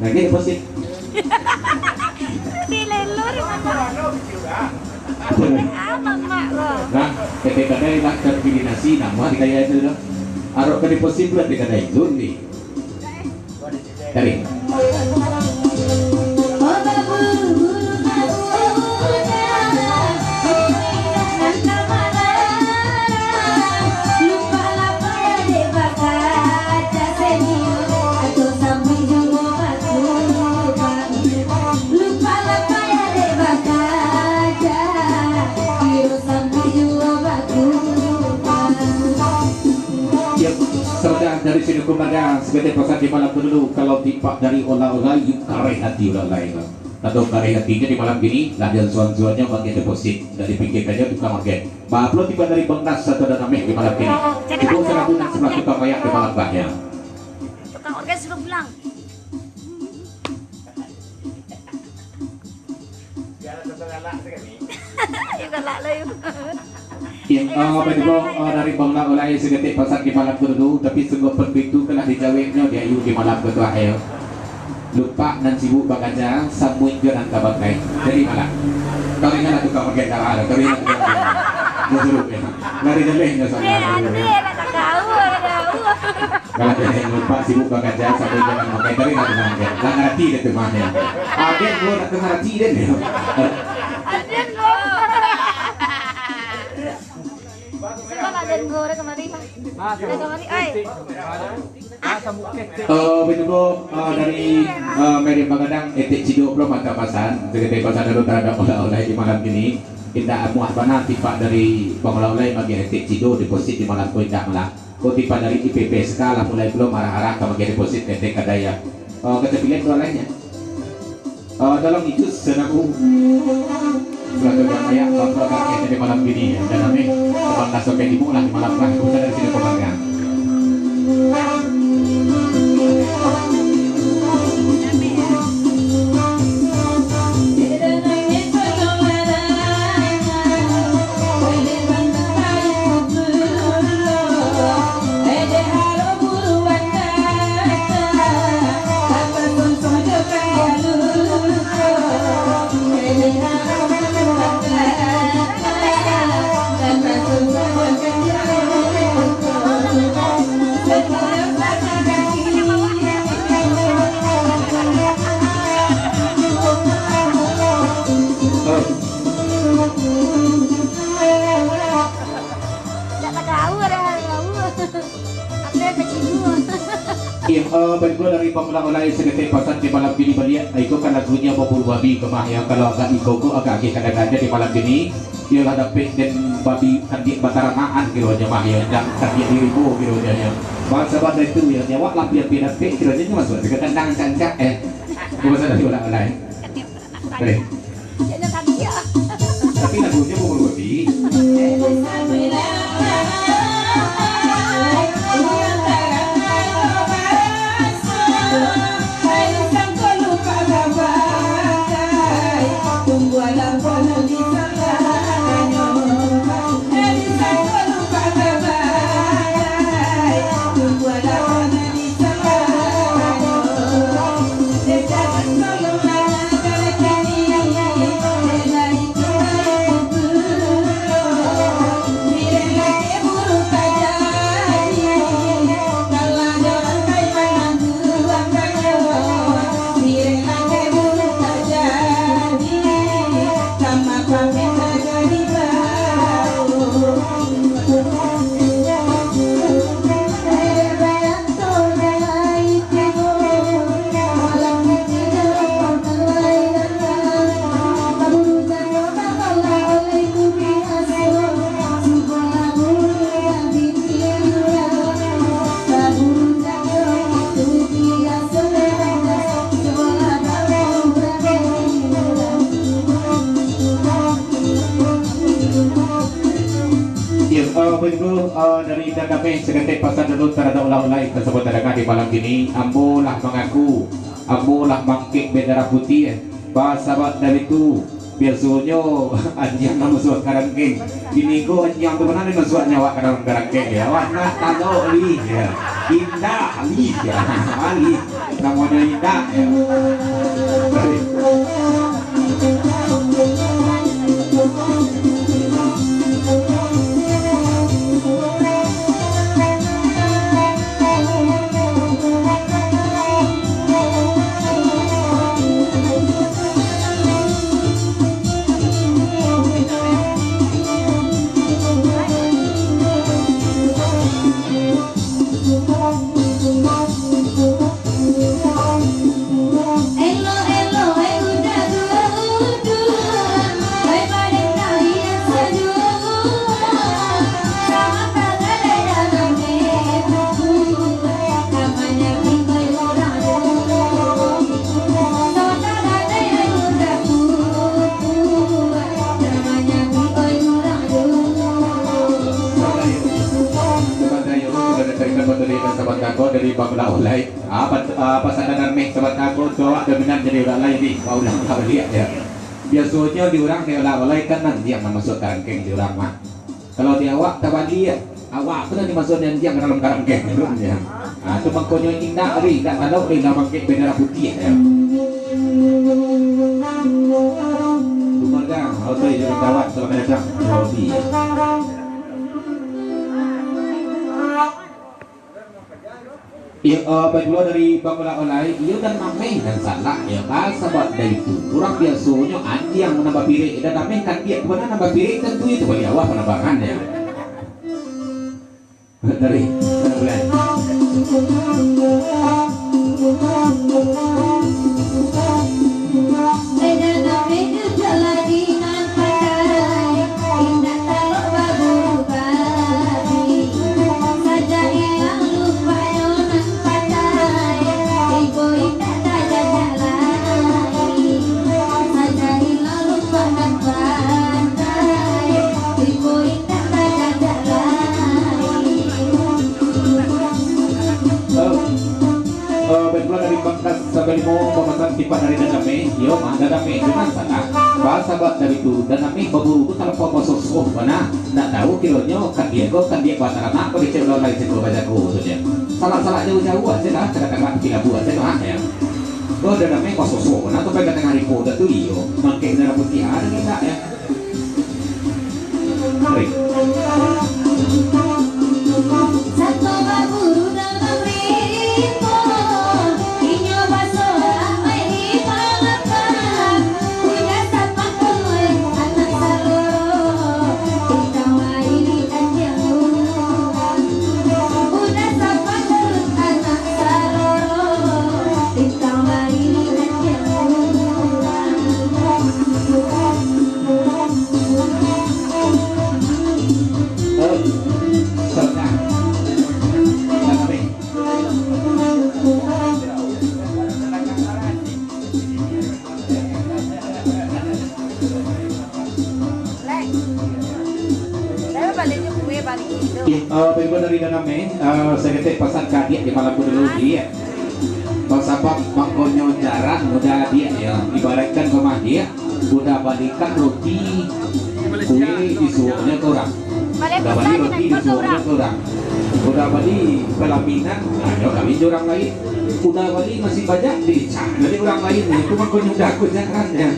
Agiah deposit. Dilelor. Aman, Mak, lo. Nah, Etek Kadai lah terpilih nasi, nama di kaya itu doh. Arok ka deposit lah Etek Kadai tu ni. Dari. Yap, sabanta dari Dukungan saketek pasan di malam ko dulu, kalau tipak dari Olah-olah, yuk kareh hati Olah-olah ko. Atau kareh hatinyo di malam kini, lah jan suan-suannyo bagian deposit, dak dipikirkannyo tukang orgen. Ba pulo tipak dari Bang Nas atau Danameh di malam kini. Cubo sarabu nan sabalah tukang mayak di malam ko nyo. Tukang orgen suruah pulang. Yo, galak lah, yo. Yo, eh, apa itu, eh, dari Bang Nak Ulai saketek pasan di malam ko dulu, tapi sungguah pun pintu kalah dijaweknyo di ayu di malam ko tu, ayo. Lupak nan sibuk bakaja, samuik jo nan tabakai. Jadi malam. Kau ingatlah tukang orgen darah, kau ingatlah tukang orgen. Dia suruh, ya. Lari jeleh, dia sana. Eh, lari, nak tahu, nak tahu. Kalau jan lupak sibuk bakaja, sampai jangan makai tadi lah tenang je. Lah ngarati dah tu mah ya. Aden gua nak ngarati dia ni. Aden gua. Sudah lah, Aden gua dah kamari lah. Ah, dah kamari, oi. Ah, sambung ke. Eh, begitu, eh, dari, eh, Mary Magadang, Etek Cidok pulo mantap pasan. Saketek pasan dulu tarhadap Olah-olah di malam kini. Indak amuah bana tipak dari Bang Olah-olah bagi Etek Cidok deposit di malam ko indak malah. Ko tipak dari I P P S K lah mulai pulo marah-arah ka bagian deposit ketek kadai, ya. Oh, kata pilihan dua lainnya. Oh, tolong itu senaku. Sudah tu dah kayak bapak kakek di malam gini, ya. Dan kami teman naso kayak di mula di malam lah. Kita dari sini pegang. Iyo, eh, baiklah dari Bang Ulang Ulai saketek pasan di malam kini baliak. Iko kan lagunyo baburu babi ko mah, yo. Kalau agak iko ko agak agih kadang-kadang di malam kini. Iyolah dapek den babi kandiak bataranaan kironyo mah, yo. Indak kandiak di ribo kironyo, yo. Bang sabar dari tu, yo. Nyawa lah pia-pia dapek kironyo ni masuk. Dekat kandang kancak, eh. Ko pasal dari Ulang Ulai. Boleh. Tapi lagunyo pukul dua puluh. Iyo, eh, begitu, eh, dari Indah kami, saketek pasan dulu tarhadap Ulang Ulai, ka sabanta danga di malam kini. Ambo lah mangaku, ambo lah mangkek bendera putiah, eh. Ba sabab dari tu, biasonyo anjiang nan masuak karangkeng. Kini ko anjiang tu bana ni masuak nyo awak ka dalam karangkeng, yo. Awak nak talok lih, yo. Indak lih, yo. Lih. Namonyo indak, yo. Ah, pasan Dameh sabanta ko, tu awak dominan jadi urang lain ni. Wah, urang lah baliak, yo. Biasonyo di urang di olah-olah ikan nan diam nan masuak ka rangkeng di urang mah. Kalau di awak tabaliak, awak tu nan dimasuak nan diam ka dalam ka rangkeng tu, yo. Ah, tu mangkonyo indak ri, indak talok ri lah mangkek bendera putiah, yo. Keluarga, otai jadi kawan, selamat datang. Rodi. Iyo, eh, baik pulo dari Bang Olah-olah, iyo Dameh nan salah, yo, ah, sabab dari tu, urang biasonyo anjiang nan bapirik, Dameh kandiak tu bana nan bapirik, tantu itu baliak awak panambangan, yo. Dari, dari. Eh, eh, baik pulo dari Bangkas Sabalimo, pamasan sifat dari Dameh. Iyo, mah, Dameh, jangan salah. Ba, sabab dari tu, Dameh baburu tu talampau basosoh bana. Ndak tahu kironyo kandiak ko kandiak bataranak, bagi cek urang lain siko bajago tu je. Salah-salah jauah-jauah aja lah, kadang-kadang kilabu aja lah, yo. Ko Dameh basosoh bana, sampai ka tangah hari po dah tu, iyo. Mangkek merah putih, ada indak, yo? Eh, baitu dari Dameh, eh, saketek pasan ka adiak di malam ko dulu, Diak. Basabab mangkonyo jarang mudah, Diak, yo. Ibaratkan rumah, Diak, udah balikan roti, kue disuoknyo ka urang. Udah bali roti disuoknyo ka urang. Udah bali palaminan, nah, yo kawin jo urang lain. Udah bali masih banyak, dicak dari urang lain. Itu mangkonyo udah ko jarang, yo.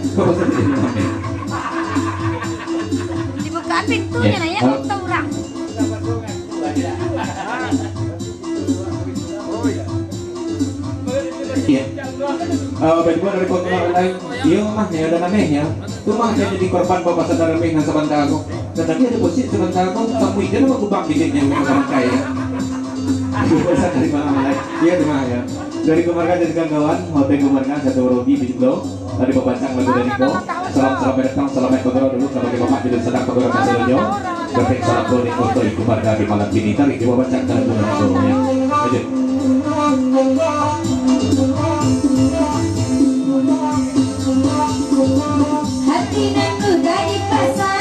Dibukaan pintunyo, yo, nah, yo, kalau ka urang. Iyo. Eh, baik pulo dari Kota Lain. Iyo, mah, yo, Dameh, yo. Tu mah, jadi korban bapak sadar Dameh nan sabanta ko. Tatapi ado posisi sabanta ko, tapi jan bagubang bibiknyo, sabanta, yo. Iyo, dari mana, mana? Iyo, tu mah, yo. Dari keluarga jadi kawan, hotel keluarga, satu Robi, Bintang. Tadi babancang lagu dari ko. Salam, salamaik datang, salamaik bagurau dulu kabake Bapak Judul Sadang bagurau ka sadonyo. Bapek salam ko di koto itu pada di malam kini. Tarik di babancang lagu dari ko, yo. Lanjut. Hati nan mudah dipasang.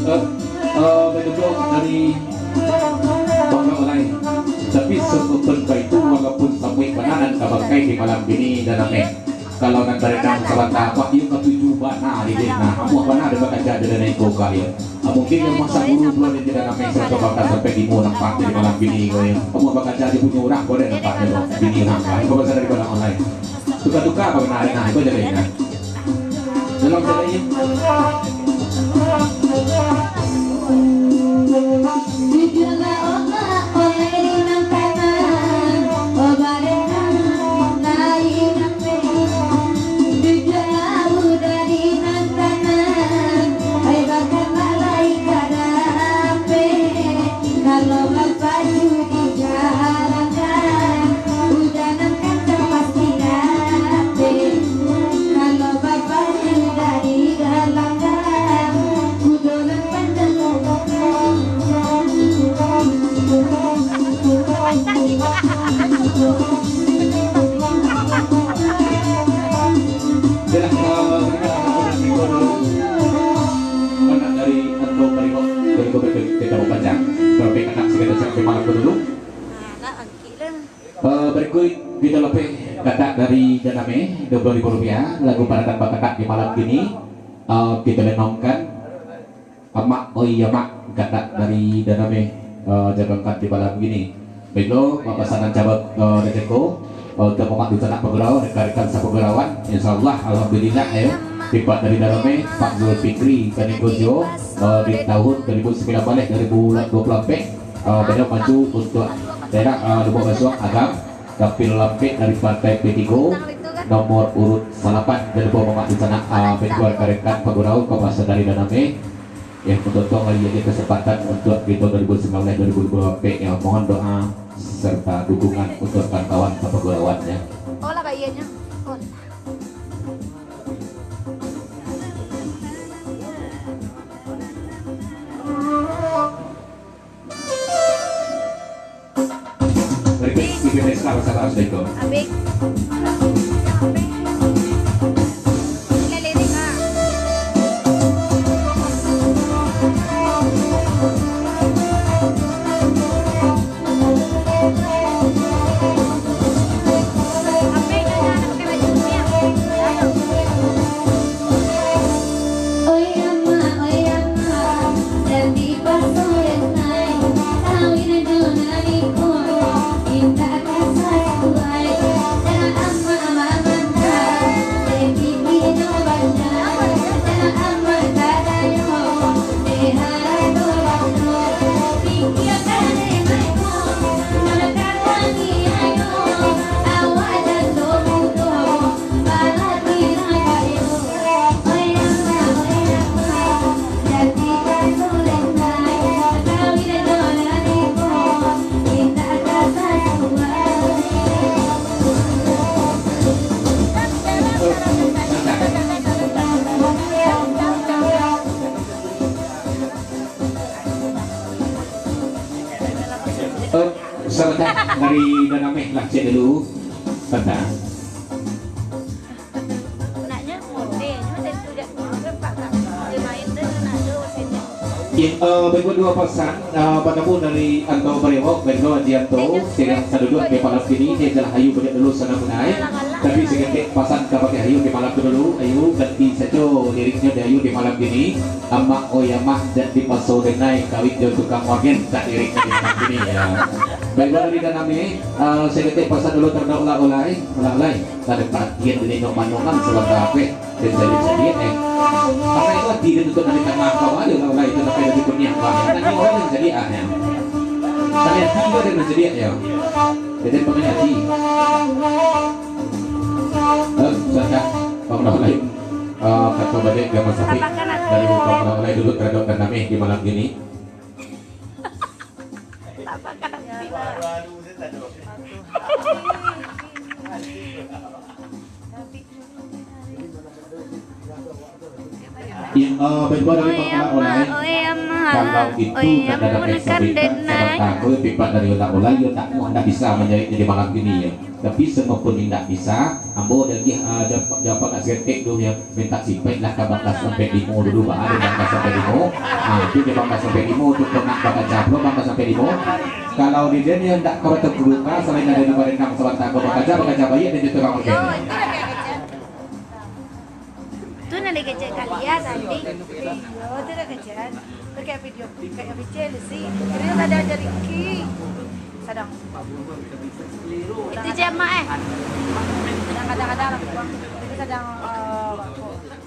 Eh, eh, dari Bangka Malai. Tapi sungguh pun baitu, walaupun samuik bana nan tabangkai di malam kini, Dameh. Kalau nan barendang sabanta, Pak, iyo katuju bana di den. Nah, amuah bana den bakaja di den iko kali. Ah, mungkin nan masak guru pulo di den, Dameh, sarato bangka sampai limo nampak di malam kini ko, yo. Amuah bakaja di punyo urang ko den nampak di bini urang. Nah, iko pasal dari Bangka Malai. Tuka-tuka apa bana hari nah, iko jadi nah. Dalam jalai. Dulu. Eh, berikut kita lapeh katak dari Daname, dua puluh ribu rupiah, lagu Parakan Bakatak di malam kini. Eh, kita lenongkan Amak Oi Amak, katak dari Daname, eh, jagangkan di malam kini. Baiklah, papasanan cabang, eh, rezeki, eh, untuk Mamak Dunsanak Pagurau, rekan-rekan sapagurauan. Insyaallah, alhamdulillah, ya. Tipak dari Daname, Pak Zulfikri Kanigosio, eh, di tahun dua ribu sembilan belas, dua ribu dua puluh empat, eh, beliau maju untuk daerah, eh, Lubuk Basuang Agam, dapil lampek dari Partai P tiga, nomor urut salapan, dan Mamak Dunsanak, eh, rekan-rekan pagurau, kapasan dari Daname. Ya, untuk tong lagi ada kesempatan untuk di tahun dua ribu sembilan belas, dua ribu dua puluh empat, ya, mohon doa serta dukungan untuk kawan-kawan sapagurauan, ya. Oh, lah, kayaknya. Oh. Repeat, repeat, repeat, sabar, sabar, sabar, sabar. Abis. Ini lirik, ah. Eh, sebentar, dari Danameh lah, cek dulu. Sebentar. Naknyo model, cuma dari tu dak dia main tu, nak tu saja. Ya, eh, berikut dua pasang, eh, bertemu dari Anto Barewok, berikut Haji Anto, sedang saduduk di malam kini, dia jalan ayu banyak dulu sana menai. Tapi seketik pasang ka bakeh ayu di malam tu dulu, ayu ganti sajo liriknyo di ayu di malam kini. Amak oi amak, jan dipaso denai, kawin jo tukang wagen, tak liriknyo di malam kini, ya. Baiklah, dari Danameh, eh, seketik pasang dulu terhadap Ulak Ulai, Ulak Ulai. Kada paratian di nengok manongan sabanta ape, den jadi-jadi, eh. Pakai roti den tutup dari tangah, kawa ado lah, itu pakai baju kuniang, wah, ya. Tadi urang yang jadi, ah, ya. Tadi hati ko den jadi, ya. Jadi pakai hati. Eh, sudah, Bang Ulai. Eh, kato balik gamal sapik dari Bang Ulai dulu terhadap Danameh di malam kini. Ya, eh, berdua dari Bang Ulak Ulai. Kalau itu nak datang eksaminkan sabanta ko, tipak dari Ulak Ulai, yo tak mau, ndak bisa manjawab di malam kini, ya. Tapi semua pun indak bisa, ambo ado lagi, ah, jawab, jawab nak seketek tu, ya. Mintak sipaik lah ka bangka sampai limo dulu, ba, di bangka sampai limo. Ah, tu di bangka sampai limo, tu kena bakaca pulo bangka sampai limo. Kalau di den yang ndak ka batungku buka, selain ado di barendang sabanta ko bakaca, bakaca baiak, dan itu urang urgen. Tu nan dikecek kali ya tadi. Iyo, tu dah kecek. Pakai video, pakai video si. Kira ada jadi ki. Sadang. Itu je, Mak, eh. Kadang-kadang lah, Bang. Itu sadang, eh,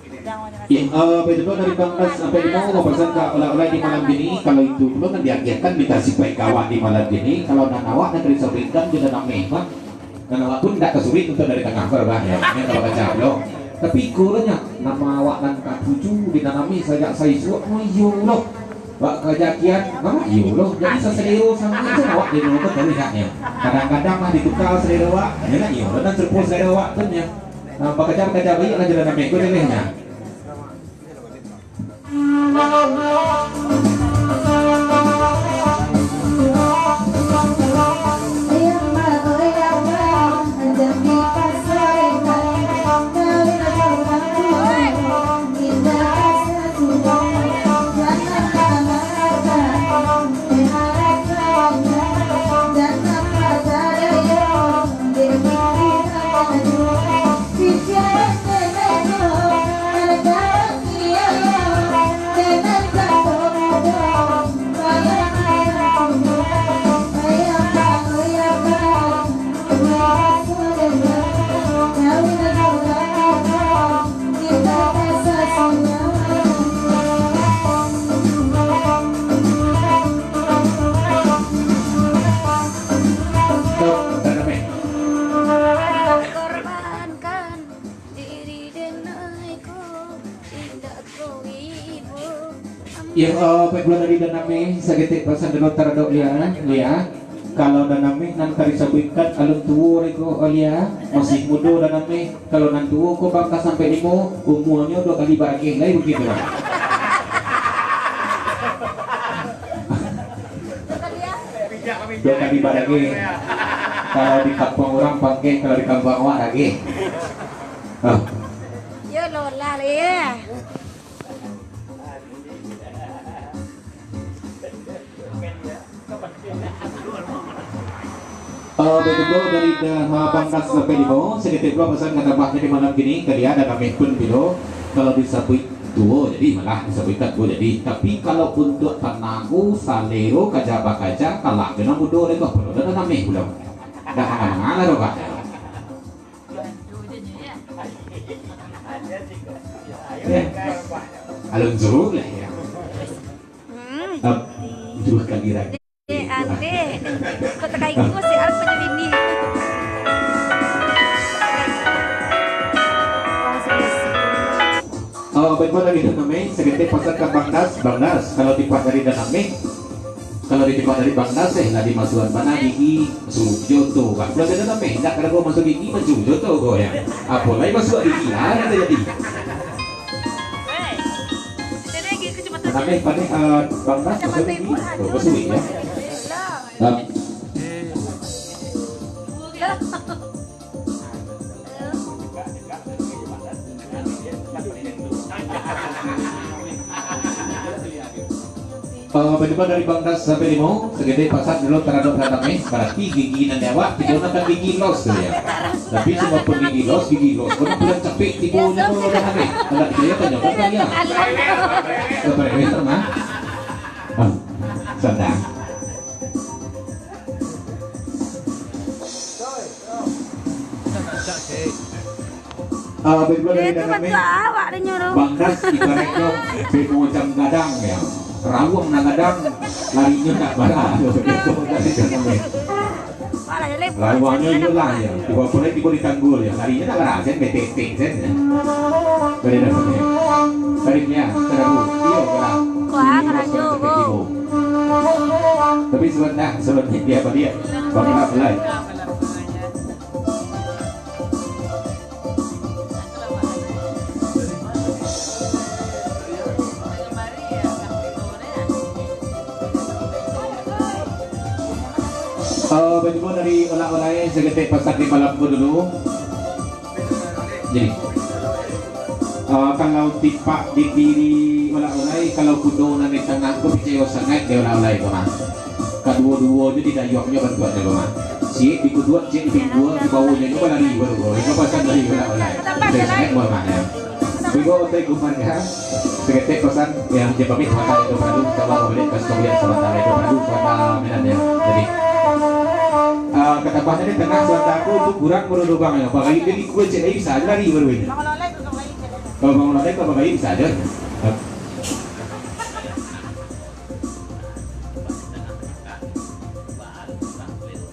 sadang. Ya, eh, betul dari Bang Nas sampai di bawah, pesan ka Ulak Ulai di malam kini. Kalau itu pulo nan diagiahkan, mintak sipaik ka awak di malam kini. Kalau nan awak nak disampaikan, kita nak meh, Bang. Nan awak pun indak tasuruik untuak dari tangah ko, bah, ya. Nan ka bakaca pulo. Tapi iko lo nyo, nama awak nan katuju di Danameh sajak saisuak, oh, iyo lo. Bak karajo kian, ha, iyo lo. Jadi sasalero sangaik se awak di nonton dari haknyo. Kadang-kadang lah dituka salero awak, yo kan, iyo lo, nan sarupo salero awak tu nyo. Nah, bakaca-bakaca baiak lah jalan Danameh ko jaleh nyo. Eh, oh, baik pulo dari Danameh, saketek pasan dulu taradok Lia, Lia. Kalau Danameh nan ka disabuikan alun tuo lai ko, oh, Lia, masih mudo Danameh. Kalau nan tuo ko bangka sampai limo, umuanyo duo kali barageh lai, begitu lah. Duo kali barageh. Kalau di kampuang urang pangkek, kalau di kampuang awak dageh. Oh. Yo, lolah, Lia. Eh, baik tu dari Da-, ha, Bangdas sampai di bawah, saketek pulo pasan ka tambah di malam kini, ka dia Danameh pun bilo, kalau disabuik tuo jadi, malah disabuikan tuo jadi. Tapi kalau untuak tanago, salero, kaja bakaja, kalah jo nan mudo lai ko, pulo Danameh pulo. Dah mangalah doh, Pak. Ya. Alun suruh lah, ya. Hmm. Ap-, dua kali lagi. Eh, ande. Kok takaiku si Alfa jadi bini? Oh, baik, dari Danameh, saketek pasan ka Bangdas, Bangdas, kalau tipak dari Danameh, kalau di tipak dari Bangdas, eh, lah dimasuakan bana gigi, masuak jo tu, kan. Kalau Danameh, indak kada masuak gigi, masuak jo tu, ko, ya. Apo lai masuak gigi, ah, nanti jadi. Danameh, pandai, eh, Bangdas, masuak gigi, tu, masuak gigi, ya. Nah. Eh, bagaimana dari Bangdas sampai limo, saketek pasan dulu taradok Danameh, berarti gigi nan di awak, tibo nan gigi los tu, ya. Tapi, sungguahpun gigi los, gigi los, kau nak pulang capek, tibo nyo tu Danameh. Kalau tidak, ya, tanyakan kali, ya. Kepada Mister Mah. Ah, santai. Ah, baik pulo dari Danameh. Bangdas ibaratnyo bemo jam gadang, ya. Rawang nan gadang, larinyo nak bara. Rawangnyo iyolah, ya. Tibo pulai tibo di tanggul, ya. Larinyo nak bara, sen, betek-tek, sen, ya. Dari Danameh. Dari Nia, Sarabu. Iyo, bara. Wah, karajo, bo. Tapi sudah, sudah dia baliak. Bangka pulai. Eh, bajumpa dari Olak Olai, saketek pasan di malam ko dulu. Jadi, eh, kalau tipak di diri Olak Olai, kalau kudo nan di tangah ko picayo sangaik di Olak Olai ko, nah. Kaduo-duo jo di dayuang jo bantuaknyo ko, nah. Ciek di kuduak, ciek di pinggua, di bawah nyo balari baru ko. Itu pasan dari Olak Olai. Picayo sangaik buah mah, ya. Bigo otai kumarga, saketek pasan, ya, jan pamit, sabanta lai tu paralu, insyaallah, babaliak ka Sukamulia sabanta lai tu paralu, sabanta mainan, ya. Jadi, ah, katambah tadi tangah sabanta ko tu kurang baru lubang, ya. Bagain jadi kue cek lai bisa aja lari baru ini. Kalau bangun lalai, kalau bagain bisa aja.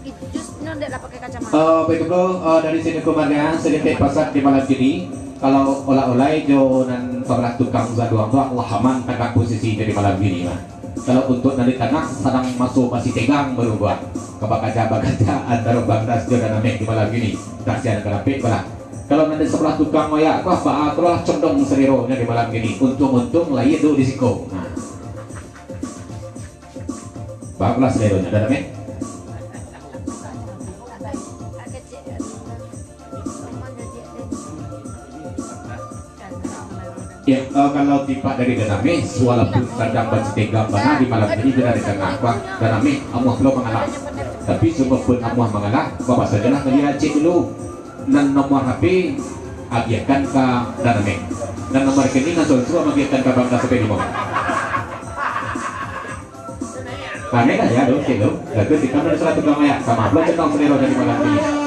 Ijus, no, ndak lah pakai kacamata. Eh, baik, bro, eh, dari sini keluarga, saketek pasan di malam kini. Kalau Olak Olai jo nan sabalah tukang saduang tu, Allah aman tagak posisi di malam kini, nah. Kalau untuak nan di tangah, sadang maso masih tegang baru buat. Kabakaja-bakaja antaro Bangdas jo Danameh di malam kini. Kasian ka dapek balah. Kalau nan di sabalah tukang mayak, wah, baa tu lah condong salironyo di malam kini. Untuang-untuang lai ado di siko. Nah. Bagus lah salironyo, Danameh. Ya, eh, kalau tipak dari Danameh, walaupun sadang bacitega bana di malam ini, Danameh, Danameh, amuah pulo mangalah. Tapi, sungguahpun amuah mangalah, bapak sajolah maliek cek dulu. Nan nomor H P, agiahkan ka Danameh. Nan nomor rekening, nan suruah agiahkan ka Bangka sampai limo. Aneh lah ya, dong, cek dong. Lagu si kamu sudah tukang mayak, sama pula cendong selera dari malam ini.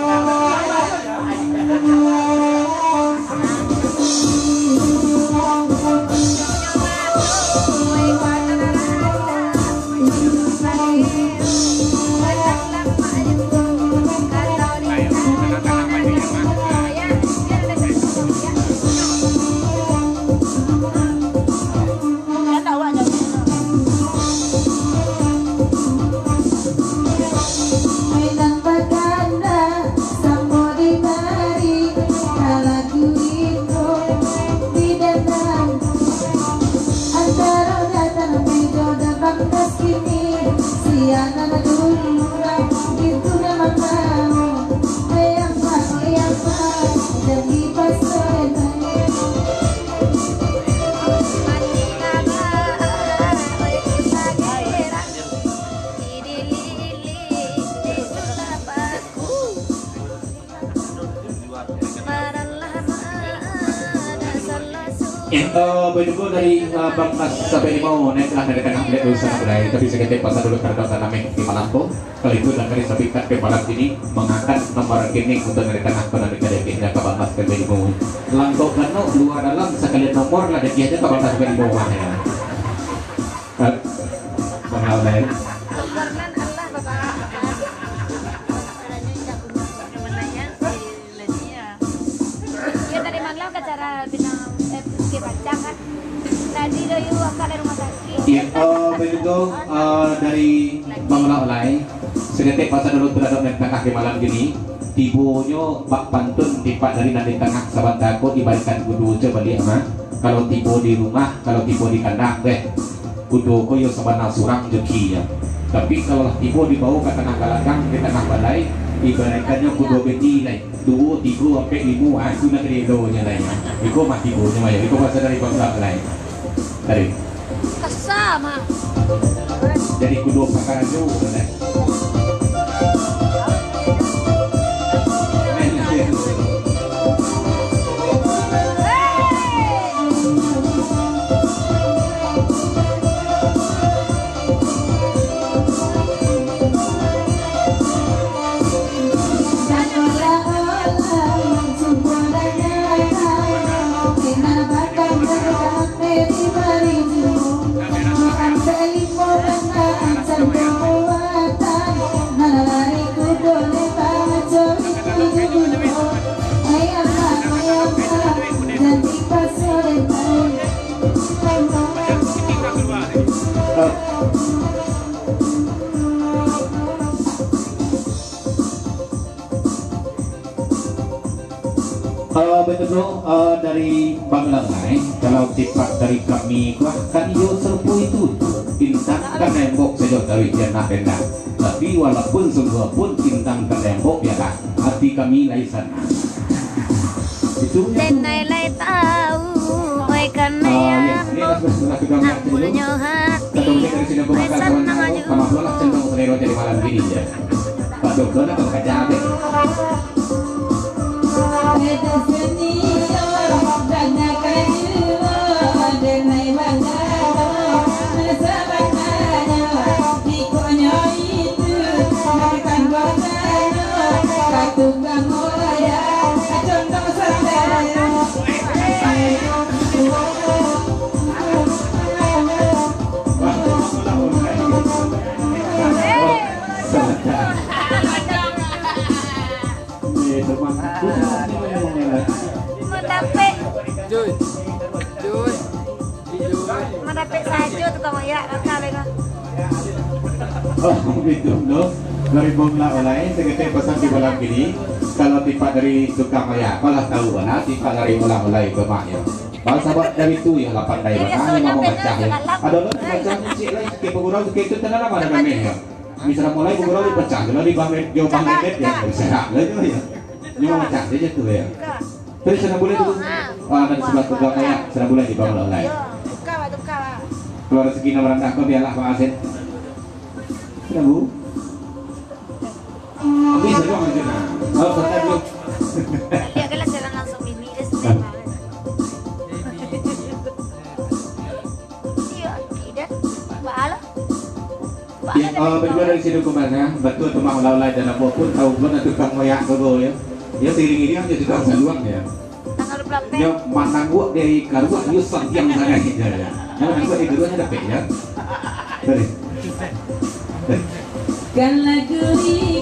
Eh, baik dulu dari, eh, Bang Nas sampai Limau, naiklah dari tangah, melihat dulu sana mulai. Tapi saketek pasang dulu taradok tanameh di malam tu. Kalau itu, dari sabikat di malam ini, mangangkat nomor rekening untuk dari tangah, pernah dikadai-kadai ka Bang Nas sampai Limau. Langkok ganok, lua dalam, sakalian nomor lah, dikih aja ka Bang Nas sampai Limau mah, ya. Eh, Bang Lau, eh. Karena Allah, Bapak. Iya, tadi malam acara bintang, eh, Bukit Bacang kan. Tadi Doyu akak dari rumah sakit. Iya, eh, begitu, eh, dari Bang Lau lai. Saketek pasang dulu taradok nan tangah di malam kini. Tibonyo bak pantun tipak dari nan di tangah sabanta ko dibalikan kudo jo baliak mah. Kalau tibo di rumah, kalau tibo di kandang, deh. Kudo ko yo sabana surang joki ya. Tapi kalau lah tibo dibawo ka tangah galakang, di tangah balai, ibaratannyo kudo beti lai. Duo, tigo, ampek, limo, ah, itu nak kado nyo lai. Iko mah tibonyo mah yo. Iko pasang dari Bang Lau lai. Tadi. Kasa mah. Jadi kudo pakarajo, kan? Eh, betul tu, eh, dari Bang Lau lai, kalau tipak dari kami ko, ah, kan iyo sarupo itu. Bintang ka nembok sajo taruih di tanah rendah. Tapi walaupun sungguah pun bintang ka nembok, bialah hati kami lai sanang. Itu. Denai lai tahu, oi kanai ambo, ambo punyo hati lai sanang jo. Sama pulo lah condong selero jadi malam kini, ya. Pak Dokter nak baca apa? Mandapek. Cuy. Cuy. Mandapek sajo tukang oyak, nakal itu. Oh, gitu, no. Dari Bang Lau lai, saketek pasang di malam kini. Kalau tipak dari tukang oyak, apo lah tahu bana tipak dari Bang Lau lai ko mah yo. Bang, sabab dari tu yo lah pandai bana, memang mamacah yo. Ado lo mamacah cik lai, sikit pagurau, sikit tu, tanah lah, mana yo. Misal mulai pukul dua pacah, kalau di Bang Ed-, jo Bang Edet, ya, bisa lah, lah, jo, ya. Nyo pacah sajo tu, ya. Terus sana boleh tu. Ah, dari sebelah tu belakang, ya. Sana boleh di bawah lah, ya. Tukar lah, tukar lah. Kalau rezeki nak berandak kau, biarlah Bang Aset. Sana, Bu. Bisa juga macam mana? Oh, santai dulu. Lihat kan lah, saya langsung ini, dia senang banget. Iya, tidak. Bahala. Ya, eh, berdua dari sini kemana? Betul tu, Mang Lau lai, dan ambo pun tahu pun tukang oyak tu, yo. Yo, seiring-iring aja tukang saluang, yo. Tanggal dua belas. Yo, manangguak dari karuak, yo, sampiang sana, yo, yo. Yo, manangguak dari karuaknya dapek, yo. Sorry. Kan lagu ini.